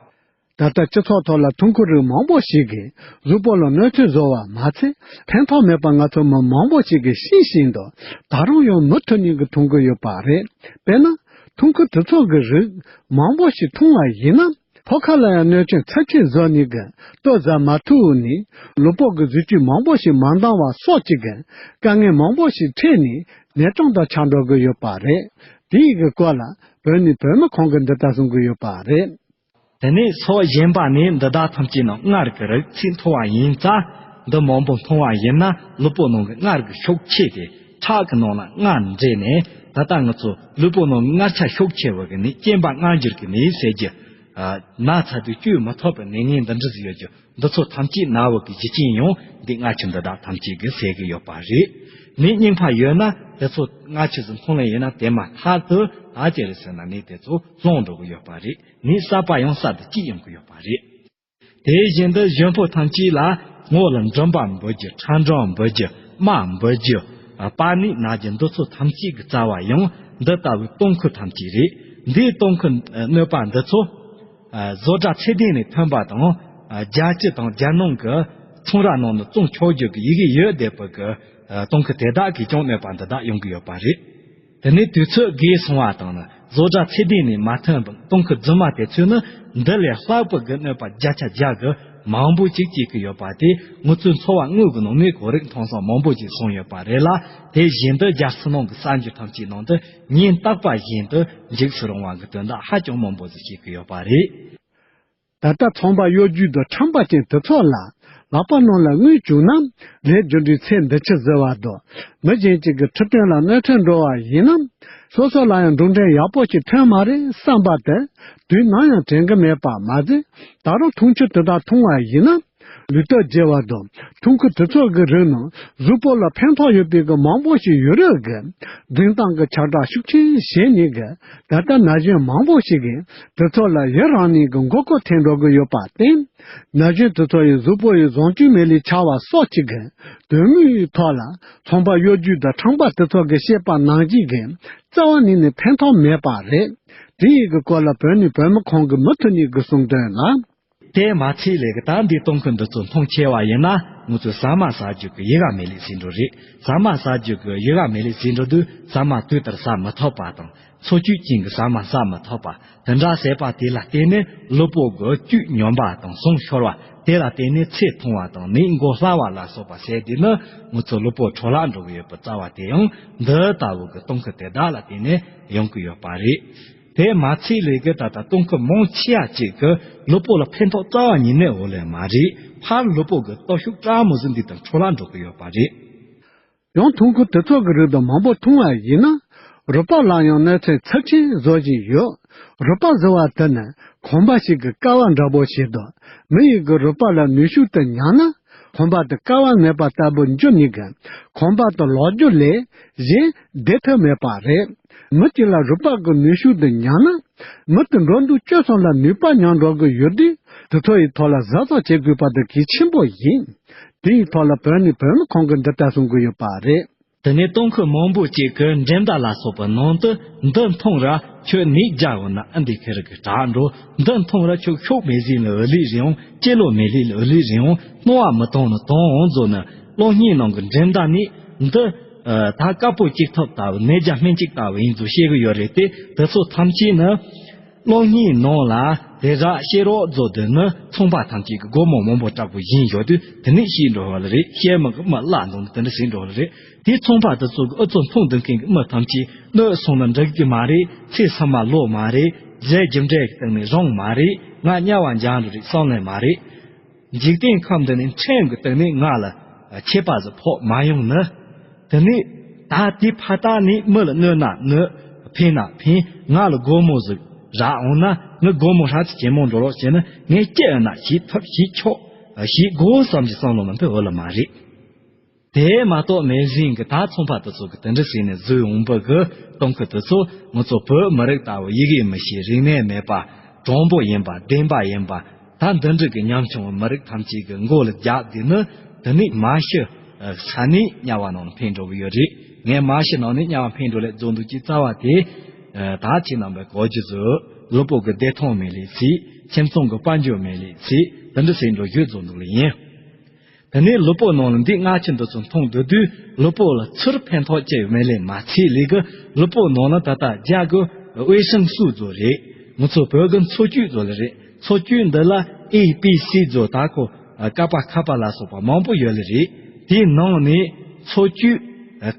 ད་ལྟ་སྤྱི་ཚོགས་ཐོག་ལ་ཐུང་ཁུ་རིགས་མང་པོ་ཞིག་གིས་གཟུགས་པོ་ལ་གནོད་འཚེ་བཟོ་བ་མ་ཚད། ཕན་ཐོགས་མེད་པ་ང་ཚོ་མི་མང་པོ་ཞིག་གིས་ཤེས་བཞིན་དུ་ད་རུང་ཡང་མུ་མཐུད་ནས་གི་འཐུང་གི་ཡོད་པ་རེད། དཔེར་ན། ཐུང་ཁུ་དེ་ཚོ་གི་རིགས་མང་པོ་ཞིག་འཐུང་བ་ཡིན་ན། ཕོ་ཁ་ལ་ཡང་གནོད་སྐྱོན་ཚབས་ཆེན་བཟོ་ནས་གི་ལྟོ་ཟ་མ་ཐུབ་ནས། ལུས་པོ་གི་གཟི་བཅུད་མང་པོ་ཞིག་མ་འདང་བ་སོགས་ཀྱི་གི་དཀའ་ངལ་མང་པོ་ཞིག་འཕྲད་ནས་ནད་གྲང་དུ་ཆགས་འགྲོ་གི་ཡོད་པ་རེད། དེའི་གི་སྐོར་ལ་བོད་ནས་བོད་མི་ཁོང་གིས་འདི་ལྟར་གསུང་གི་ཡོད་པ་རེད། དེ་ནས་ཕྱོགས་གཞན་པ་ནས་འདི་དག་ཐམས་ཅད་ནང་མངར་གྱི་རིགས་ཚད་མཐོ་བ་ཡིན་ཙང་། འདི་མང་པོ་འཐུང་བ་ཡིན་ན་ལུས་པོ་ནང་གི་མངར་གྱི་ཤུགས་ཆེ་སྟེ། ཁྲག་གི་ནང་ལ་མངར་འདྲེས་ནས། ད་ལྟ་ང་ཚོ་ལུས་པོ་ནང་གི་མངར་ཆ་ཤུགས་ཆེ་བ་གི་ནད། རྐྱེན་པ་མངར་འགྱུར་གྱི་ནད་ཟེར་རྒྱུ། ཨ་ན་ཚ་དུས་བཅོས་མི་ཐུབ་པའི་ནད་ངན་འདི་འདྲ་ཟིག་ཡོད་རྒྱུ། འདི་ཚོ་ཐམས་ཅད་ན་བ་གི་རྒྱུ་རྐྱེན་ཡང་འདི་མངར་ཆ་འདི་དག་ཐམས་ཅད་ཀྱིས་སེལ་གི་ཡོད་པ་རེད། ནད་རྙིང་པ་ཡོད་ན་དེ་ཚོ་མངར་ཆ་ཟིག་འཐུང་ལེ་ཡིན་ན། དེ་མ་ཐག་ཏུ་ཨ་ཅེ་རེད་ཟེར་ན་ནད་དེ་ཚོ་སློང་འགྲོ་གི་ཡོད་པ་རེད། ནད་གསར་པ་ཡང་གསར་དུ་སྐྱེས་ཡོང་གི་ཡོད་པ་རེད། དེ་བཞིན་དུ་གཞོན་པ་ཐམས་ཅད་ལ་སྔོ་ལ་འབྲུམ་པ་འབུ་རྒྱུ། ཁྲག་འབྲུམ་འབུ་རྒྱུ། རྨ་འབུ་རྒྱུ། པགས་ནད་ན་རྒྱུ། འདི་ཚོ་ཐམས་ཅད་ཀྱི་རྩ་བ་ཡང་འདི་ལྟ་བུའི་སྟོང་ཁུ་ཐམས་ཅད་རེད། འདིའི་སྟོང་ཁུ་གནོད་པ་འདི་ཚོ་བཟོ་གྲྭ་ཚད་ལྡན་ནས་ཐོན་པ་དང་། རྒྱལ་སྤྱི་དང་རྒྱལ་ནང་གི་ཚོང་ར་ནང་དུ་བཙོང་ཆོག་རྒྱུ་གི་ཡི་གེ་ཡོད་བསྡད་པ་གི་སྟོང་ཁུ་དེ་དག་གིས་ཀྱང་གནོད་པ་འདི་དག་ཡོང་གི་ཡོད་པ་རེད། དེ་ནས་དུས་ཚོད་རྒས་སོང་བ་དང་ནི། བཟོ་གྲྭ་ཚད་ལྡན་ནས་མ་ཐོན་པའི་སྟོང་ཁུ་རྫུན་མ་དེ་ཚོས་ནི་འདི་ལས་ལྷག་པའི་གི་གནོད་པ་བརྒྱ་ཆ་བརྒྱ་གི་མང་པོ་ཅིག་སྐྱེ་གི་ཡོད་པ་དེ་ང་ཚོའི་འཚོ་བ་དངོས་ཀྱི་ནང་ནས་གོ་རིག་མཐོང་སོང་མང་པོ་ཅིག་སོང་ཡོད་པ་རེད་ལ། དེ་བཞིན་དུ་རྒྱལ་ཕྱི་ནང་གི་གསར་འགྱུར་ཐམས་ཅད་ནང་དུ་ཉན་རྟག་པ་བཞིན་དུ་འཇིགས་སུ་རུང་བ་གི་དོན་དག་ཧ་ཅང་མང་པོ་ཟིག་བྱེད་ཀྱི་ཡོད་པ་རེད། ད་ལྟ་ཚོང་པ་གཡོ་སྒྱུ་དང་ཁྲམ་པ་ཅན་དེ་ཚོ་ལ་ལག་པ་ནང་ལ་དངུལ་བྱུང་ན་ལས་རྒྱུ་འབྲས་ཚེ་འདི་ཕྱི་ཟེར་བ་དང་། མི་གཞན་གཅིག་གི་འཕྲོད་བསྟེན་ལ་གནོད་འཚེ་འགྲོ་བ་ཡིན་ན། སོ་སོ་ལ་ཡང་འགྲོ་གྲོན་ཡག་པོ་ཞིག་ཐོན་མ་རེད་བསམ་པ་དེ་དུས་ནམ་ཡང་དྲན་གི་མེད་པ་མ་ཟད། ད་རུང་འཐུང་ཆུ་དེ་དག་འཐུང་བ་ཡིན་ན། ལུས་སྟོབས་རྒྱས་པ་དང་། ཐུང་ཁུ་དེ་ཚོ་གི་རིགས་ནང་གཟུགས་པོ་ལ་ཕན་ཐོགས་ཡོད་པའི་གི་མང་པོ་ཞིག་ཡོད་རེད་གི། འཛིན་སྟངས་ཀྱི་ཁྱབ་བསྒྲགས་ཤུགས་ཆེན་བྱས་ནས་གི། ད་ལྟ་ན་གཞོན་མང་པོ་ཞིག་གིས་དེ་ཚོ་ལ་ཡི་རངས་ནས་གི་མགོ་སྐོར་ཐེབས་འགྲོ་གི་ཡོད་པར་བརྟེན། ན་གཞོན་དེ་ཚོ་ཡི་གཟུགས་པོ་ཡི་བཟང་སྤྱོད་མེད་ལས་ཆགས་པ་སོགས་ཀྱི་གི་དོན་དངོས་ཡི་ཐོག་ལ་ཚོང་པ་གཡོ་སྒྱུ་དང་ཁྲམ་པ་དེ་ཚོ་གིས་བཤད་པ་ནང་བཞིན་གི་རྩ་བ་ནས་ནི་ཕན་ཐོགས་མེད་པ་རེད། དེ་ཡི་གི་སྐོར་ལ་བོད་ནས་བོད་མི་ཁོང་གིས་མུ་མཐུད་ནས་གི་གསུངས་དོན་ལ། དེ་མ་ཚད་ལས་ཀྱི་ད་འདི་སྟོང་ཁུ་འདི་ཚོ་འཐུང་ཆེ་བ་ཡིན་ན། ང་ཚོས་ཟ་མ་ཟ་རྒྱུ་གི་ཡི་ག་མེད་ལས་ཟིན་འགྲོ་རེད། ཟ་མ་ཟ་རྒྱུ་གི་ཡི་ག་མེད་ལས་ཟིན་འགྲོ་དུས། ཟ་མ་དུས་ལྟར་ཟ་མི་ཐུབ་པ་དང་། འཚོ་བཅུད་ཅན་གྱི་ཟ་མ་ཟ་མི་ཐུབ་པ། དེ་འདྲ་བྱས་པ་དེ་ལ་བརྟེན་ནས་ལུས་པོ་གི་བཅུད་ཉམས་པ་དང་ཟུངས་ཤོར་བ། དེ་ལ་བརྟེན་ནས་ཚེ་ཐུང་བ་དང་ནད་འགོ་སླ་བ་ལ་སོགས་པ་བྱས་ཏེ་ནི། ང་ཚོ་ལུས་པོ་འཕྲོ་བརླག་འགྲོ་གི་ཡོད་པའི་རྩ་བ་དེ་ཡང་འདི་ལྟ་བུ་གི་སྟོང་ཁུ་དེ་དག་ལ་བརྟེན་ནས་ཡོང་གི་ཡོད་པ་རེད། དེ་མ་ཚད་ལས་ཀྱི་ད་ལྟ་སྟོང་ཁུ་མང་ཆེ་བ་ཅིག་གི་ལུས་པོ་ལ་ཕན་ཐོགས་རྩ་བ་ཉིད་ནས་ཡོད་ལེ་མ་རེད། ཕར་ལུས་པོ་གི་སྟོབས་ཤུགས་ཕྲ་མོ་ཟིག་འདི་དང་འཕྲོ་བརླག་འགྲོ་གི་ཡོད་པ་རེད། ཡང་ཐུང་ཁུ་དེ་ཚོ་གི་རིགས་དང་མང་པོ་འཐུང་བ་ཡིན་ན། རུས་པ་ལ་ཡང་གནོད་འཚེ་ཚབས་ཆེན་བཟོ་བཞིན་ཡོད། རུས་པ་ཟེར་བ་དེ་ནི་གོམ་པ་ཞིག་གི་ཀ་བ་འདྲ་པོ་ཞིག་དང་། མི་ཡི་གི་རུས་པ་ལ་ནུས་ཤུགས་དེ་ཉམས་ན། གོམ་པ་དེ་ཀ་བ་མེད་པ་ལྟ་བུ་འགྱུར་ནས་གི་གོམ་པ་དེ་ལོག་རྒྱུ་ལས་གཞན་བདེ་ཐབས་མེད་པ་རེད། མི་གཅིག་ལ་རུས་པ་གི་ནུས་ཤུགས་དེ་ཉམས་ན། མི་དེ་འགྲོ་འདུག་སྤྱོད་གསུམ་ལ་ནུས་པ་ཉམས་འགྲོ་གི་ཡོད་དུས། དེ་ཚོ་ཡི་ཐོག་ལ་གཟབ་གཟབ་བྱེད་དགོས་པ་དེ་གལ་ཆེན་པོ་ཡིན། དེ་ཡི་ཐོག་ལ་བོད་ནས་བོད་མི་ཁོང་གིས་འདི་ལྟར་གསུང་གི་ཡོད་པ་རེད། དེ་ནས་སྟོང་ཁུ་མང་པོ་ཅིག་གི་འགྲེམས་བརྡ་ལ་སོགས་པའི་ནང་དུ། འདི་མཐོང་ར་ཁྱོད་ནད་རྒྱག་འོང་ན་ཨ་འདི་ཁེ་རི་གི་དྲག་འགྲོ། འདི་མཐོང་ར་ཁྱོད་ཤོག་མེ་ཟིན་ལ་འུ་ལི་རི་འོང་། སྐྱེ་ལོ་མེ་ལི་ལ་འུ་ལི་རི་འོང་། སྣང་བ་མི་གཏོང་ནི་གཏོང་འོང་ཟོ་ནི། གློག་བརྙན་ནང་གི་འགྲེམས་བརྡ་ནི་འདི། ད་དཀར་པོ་གཅིག་ཐོབ་ལྟ་བུ། ནད་རྒྱ་སྨན་གཅིག་ལྟ་བུ་ཡིན་ཚུལ་བཤད་གི་ཡོད་རེད་དེ། དེ་ཚོ་ཐམས་ཅད་ནི། གློག་བརྙན་ནང་ལ་དེ་ར་བཤད་རོགས་བཟོ་དོན་ནི། ཚོང་པ་ཐམས་ཅད་ཀྱི་སྒོར་མོ་མང་པོ་སྤྲད་པོ་ཡིན་ཡོད་དུས། དེ་ནས་ཤི་འགྲོ་བ་ལ་རེད། བཤད་མི་གི་མི་བརླག་འདུག་ནི་དེ་འདྲ་ཟིན་འགྲོ་བ་ལ་རེད། དེའི་ཚོང་པ་དེ་ཚོ་གི་ཨུ་ཚོ་མཐོང་འདུག་མཁན་གྱི་མི་ཐམས་ཅད་གནོད་སོང་ན་འགྲིག་གི་མ་རེད། ཚེ་ཚང་མ་ལོ་མ་རེད། རྫས་རྒྱུ་འབྲས་ཀྱི་སྟེང་ནས་རང་མ་རེད། ང་དམྱལ་བ་འཇང་འགྲོ་རེད་བསམ་ལེ་མ་རེད། འཇིག་རྟེན་ཁམས་འདི་ནས་ཕྲན་གྱི་སྟེང་ནས་ང་ལ་ཆད་པ་ཟིག་ཕོག་མ་ཡོང་ནི། དེ་ནས་ད་དེ་ཕ་ཏག་ནས་མི་ལ་གནོད་ན་གནོད། ཕན་ན་ཕན། ང་ལ་སྒོར་མོ་ཟིག་རག་འོང་ན། ངའི་སྒོར་མོ་ཧྲ་ཚི་ཇེ་མང་འགྲོ་རོགས་བྱས་ན། ངས་སྐྱེ་ན་ཞིག་ཐབས་ཞིག་ཆོག་ཞིག་དགོས་བསམ་གྱི་བསམ་བློ་མ་འཕེལ་འོ་ལ་མ་རེད། དེ་མ་གཏོགས་མེ་ཟིན་གྱི་ད་ཚོང་པ་དེ་ཚོ་གི་དེ་འདྲ་ཟིན་ནས་བཟོས་འོང་པ་གི་སྟོང་ཁུ་དེ་ཚོ། ང་ཚོ་བོད་མི་རིགས་ལྟ་བུ་ཡི་གེ་མི་ཤེས། རིག་གནས་མེད་པ། གྲུང་པོ་ཡིན་པ། བདེན་པ་ཡིན་པ། ད་འདི་འདྲ་གི་ཉམ་ཆུང་བའི་མི་རིགས་ཐམས་ཅད་ཀྱི་མགོ་ལ་རྒྱག་དུས་ནི། དེ་ནི་མ་ཤི་ས་ནས་དམྱལ་བ་ནང་ལ་འཕེན་འགྲོ་གི་ཡོད་རེད། ངས་མ་ཤི་ནང་ནས་དམྱལ་བ་འཕེན་འགྲོ་ལས་རྫོགས་འདུག་ཅེས་རྩ་བ་དེ། ད་ཁྱེད་རྣམ་པས་གོ་རྒྱུ་བཟོས། ལུས་པོ་གི་བདེ་ཐང་མེད་ལས་ཚིག་ཁྱིམ་ཚང་གི་དཔལ་འབྱོར་མེད་ལས་ཚིག་དེ་འདྲ་ཟེར་འགྲོ་རྒྱུ་རྫོགས་འདུག་ལ་ཡིན། དེ་ནས་ལུས་པོ་ནང་ལ་འདི་སྔ་ཕྱི་འདི་ཚོ་མཐོང་སྡོད་དུས། ལུས་པོ་ལ་ཚུར་ཕན་ཐོགས་ཅི་ཡོད་མེད་ལས་མ་ཚད་ལས་གི་ལུས་པོ་ནང་ལ་ད་ལྟ་རྒྱ་གི་ཝེ་ཤིང་སུ་ཚོ་རེད། ང་ཚོ་བོད་གི་འཚོ་བཅུད་ཚོ་ལ་རེད། འཚོ་བཅུད་འདི་ལ་ཨེ་པི་སི་ཚོ་ད་ཁོ་ཀ་པ་ཁ་པ་ལ་སོགས་པ་མང་པོ་ཡོད་ལ་རེད། དེའི་ནང་ནས་འཚོ་བཅུད་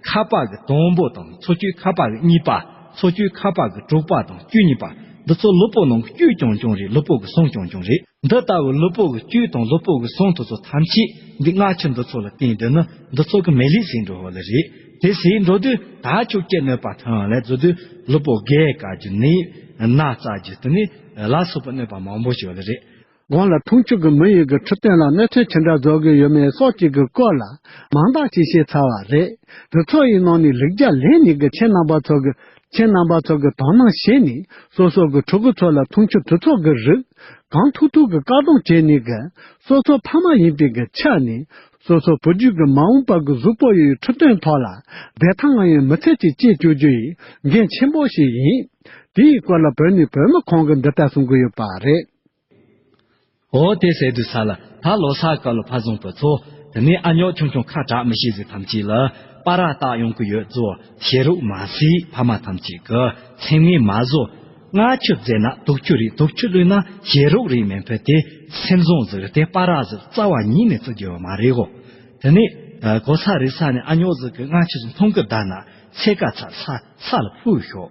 ཁ་པ་གི་དང་པོ་དང་། འཚོ་བཅུད་ཁ་པ་གི་གཉིས་པ། འཚོ་བཅུད་ཁ་པ་གི་དྲུག་པ་དང་བཅུ་གཉིས་པ། འདི་ཚོ་ལུས་པོ་ནང་གི་བཅུད་རྐྱང་རྐྱང་རེད། ལུས་པོ་གི་ཟུངས་རྐྱང་རྐྱང་རེད། འདི་ལྟ་བུ་ལུས་པོ་གི་བཅུད་དང་ལུས་པོ་གི་ཟུངས་དེ་ཚོ་ཐམས་ཅད་འདི་སྔ་ཕྱི་འདི་ཚོ་ལ་བརྟེན་དུས་ནི་འདི་ཚོ་གི་མེ་ལི་ཟིན་འགྲོ་བ་ལ་རེད། དེ་ཟིན་འགྲོ་དུས་ད་ཆོག་སྐྱེ་གནོད་པ་ཐོན་ལས་བཟོ་དུས་ལུས་པོ་རྒས་དཀའ་རྒྱུ་ནི། ན་ཚ་རྒྱུ་དེ་ནི་ལ་སོགས་པ་གནོད་པ་མང་པོ་ཞིག་ཡོད་ལ་རེད། གོང་ལ་འཐུང་ཆུ་གི་མི་ཡི་གི་འཕྲོད་བསྟེན་ལ་གནོད་འཚེ་ཅི་འདྲ་བཟོ་གི་ཡོད་མེད་སོགས་ཀྱི་གི་སྐོར་ལ་མང་དག་ཅིག་བཤད་ཚར་བ་རེད། འདི་ཚོ་ཡི་ནང་ནས་ལེགས་སྦྱར་ལེན་ནི་གི་ཁྱེད་རྣམ་པ་ཚོ་གི་ཁྱེད་རྣམ་པ་ཚོ་གི་དོ་སྣང་བྱས་ནས་སོ་སོ་གི་ཕྲུ་གུ་ཚོ་ལ་འཐུང་ཆུ་དེ་ཚོ་གི་རིགས་གང་ཐུབ་ཐུབ་གི་བཀག་སྡོམ་བྱས་ནས་གི་སོ་སོ་ཕ་མ་ཡིན་པའི་གི་ཆ་ནས་སོ་སོ་བུ་རྒྱུད་གི་མ་འོངས་པ་གི་གཟུགས་པོ་ཡི་འཕྲོད་བསྟེན་ཐོག་ལ་བདེ་ཐང་ཡི་མི་ཚེ་ཅིག་སྐྱེལ་བཅུག་རྒྱུ་ཡི་འགན་ཆེན་པོ་ཞིག་ཡིན། དེའི་སྐོར་ལ་བོད་ནས་བོད་མི་ཁོང་གི་འདི་ལྟར་གསུང་གི་ཡོད་པ་རེད། འོ་དེ་ཟེར་དུས་ས་ལ་ད་ལོ་གསར་སྐབས་ལ་ཕ་བཟང་པོ་ཚོ། དེ་ནས་ཨ་ཉོག་ཆུང་ཆུང་ཁ་གྲག་མི་ཤེས་ཟིག་ཐམས་ཅད་ལ་པ་ར་བཏགས་ཡོང་གི་ཡོད་ཚོ། ཤེས་རོགས་མ་ཟིག་ཕ་མ་ཐམས་ཅད་ཀྱི་སེམས་ངལ་མ་བཟོ། སྔ་ཕྱི་བཟས་ན་དུག་ཆུ་རེད། དུག་ཆུ་བླུགས་ན་ཤེས་རོགས་རེད། མེད་ཕུད་དེ་སེམས་བཟང་ཟིག་དེ་པ་ར་ཟིག་རྩ་བ་ཉིད་ནས་བརྩི་རྒྱུ་ཡོད་མ་རེད་གོ། དེ་ནས་གོ་ས་རེད་ས་ནས་ཨ་ཉོག་ཟིག་གི་སྔ་ཕྱི་ཟིག་མཐོང་གི་བསྡད་ན་ཚེ་ག་ཚ་ས་ས་ལ་ཕུག་ཤོག་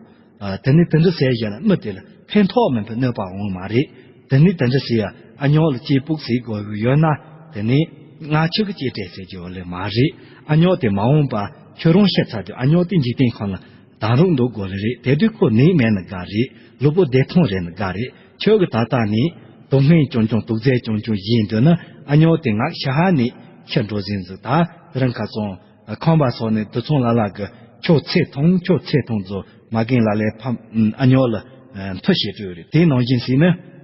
དེ་ནི་དེ་འདྲ་ཟེར་བཞག་ན་མི་དེ་ལ་ཕན་ཐོགས་མིན་པའི་གནོད་པ་འོང་མ་རེད། དེ་ནི་དེ་འདྲ་ཟེར་ཡ་ཨ་ཉོག་ལ་སྐྱེས་ཕུགས་ཟེར་དགོས་ཀྱི་ཡོད་ན། དེ་ནི་སྔ་ཕྱི་གི་སྐྱེ་འབྲས་ཟེར་རྒྱུ་ལས་མ་རེད། ཨ་ཉོག་དེ་མ་འོངས་པ་ཁྱོད་རང་ཤི་ཚར་དུས་ཨ་ཉོག་དེ་འཇིག་རྟེན་ཁམས་ལ་དང་རུང་འདུག་དགོས་ལེ་རེད། དེ་དུས་ཁོ་ནད་མེད་ན་དགའ་རེད། ལུས་པོ་བདེ་ཐང་རེད་ན་དགའ་རེད། ཁྱོད་ཀྱི་ད་ལྟ་ནས་དུག་སྨན་ཅུང་ཅུང་དུག་རྫས་ཅུང་ཅུང་བཞེས་འདོད་ན་ཨ་ཉོག་དེ་ངག་ཤ་ཧ་ནས་ཤི་འགྲོ་ཟིན་ཟིག་ད་རང་ཁ་སང་། ཁང་པ་སོགས་ནས་དུད་ཚང་ལ་ལ་གི་ཁྱོད་ཚེ་ཐུང་། ཁྱོད་ཚེ་ཐུང་ཟོ། མ་རྒན་ལ་ལས་ཕམ་ཨ་ཉོག་ལ་མཐུ་བྱེད་འགྲོ་རེད། དེ་ནང་བཞིན་ཟིན་ན་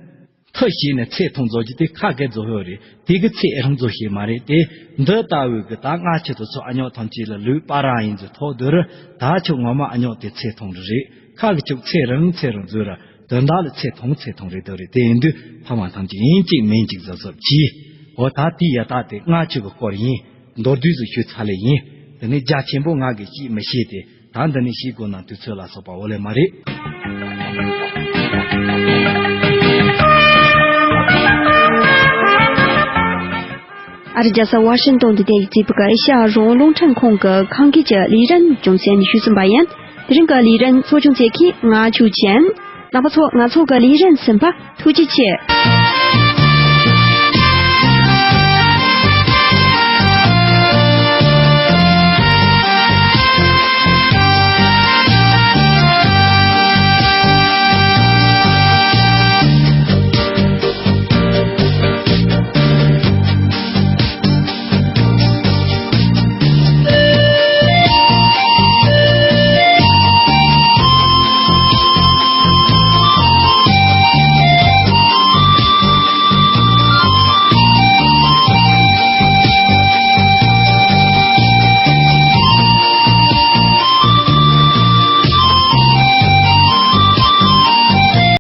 མཐུ་བྱས་ནས་ཚེ་ཐུང་ཟོ་རྒྱུ་དེ་ཁ་གེ་ཟོ་ཧོ་རེད། དེ་གི་ཚེ་ཨེ་རང་ཟོ་ཤེས་མ་རེད་དེ། འདི་ལྟ་བུའི་གི་ད་སྔ་ཕྱི་དུ་ཚོ་ཨ་ཉོག་ཐམས་ཅད་ལ་ལུས་པ་ར་ཡིན་ཟོ་ཐོག་དུ་རུ་ད་ཁྱོད་ངོ་མ་ཨ་ཉོག་དེ་ཚེ་ཐུང་རུ་རེད། ཁ་གི་ཁྱོད་ཚེ་རིང་ཚེ་རིང་ཟོ་ར། དོན་དག་ལ་ཚེ་ཐུང་ཚེ་ཐུང་རེད་དོ་རེད། དེ་ཡིན་དུས་ཕ་མ་ཐམས་ཅད་ཡིན་གཅིག་མིན་གཅིག་གཟབ་གཟབ་གྱིས། འོ་ད་དེའི་ཡ་ད་དེ་སྔ་ཕྱི་གི་སྐོར་ཡིན། མདོར་བསྡུས་སུ་ཞུས་ཚར་ལེ་ཡིན། དེ་ནས་རྒྱ་ཆེན་པོ་ང་གིས་ཤེས་མི་ཤེས་ཏེ་ད་འདི་ནས་ཤེས་དགོས་ན་དུས་ཚོད་ལ་སོགས་པ་འོ་ལེ་མ་རེད། ཨ་རི་རྒྱལ་ས་ཝ་ཤིང་ཏོན་དུ་དེ་ཡི་རྩིས་པ་ཨེ་ཤ་ཡ་རང་དབང་རླུང་འཕྲིན་ཁང་གི་ཁང་གི་ལས་རིམ་རྒྱུན་སྲིང་ཞུས་ཟིན་པ་ཡིན། དེ་རིང་གི་ལས་རིམ་གཙོ་སྐྱོང་མཛད་མཁན་ང་ཆོས་ཅན། རྣམ་པ་ཚོ་ང་ཚོ་གི་ལས་རིམ་གསན་པ་ཐུགས་རྗེ་ཆེ།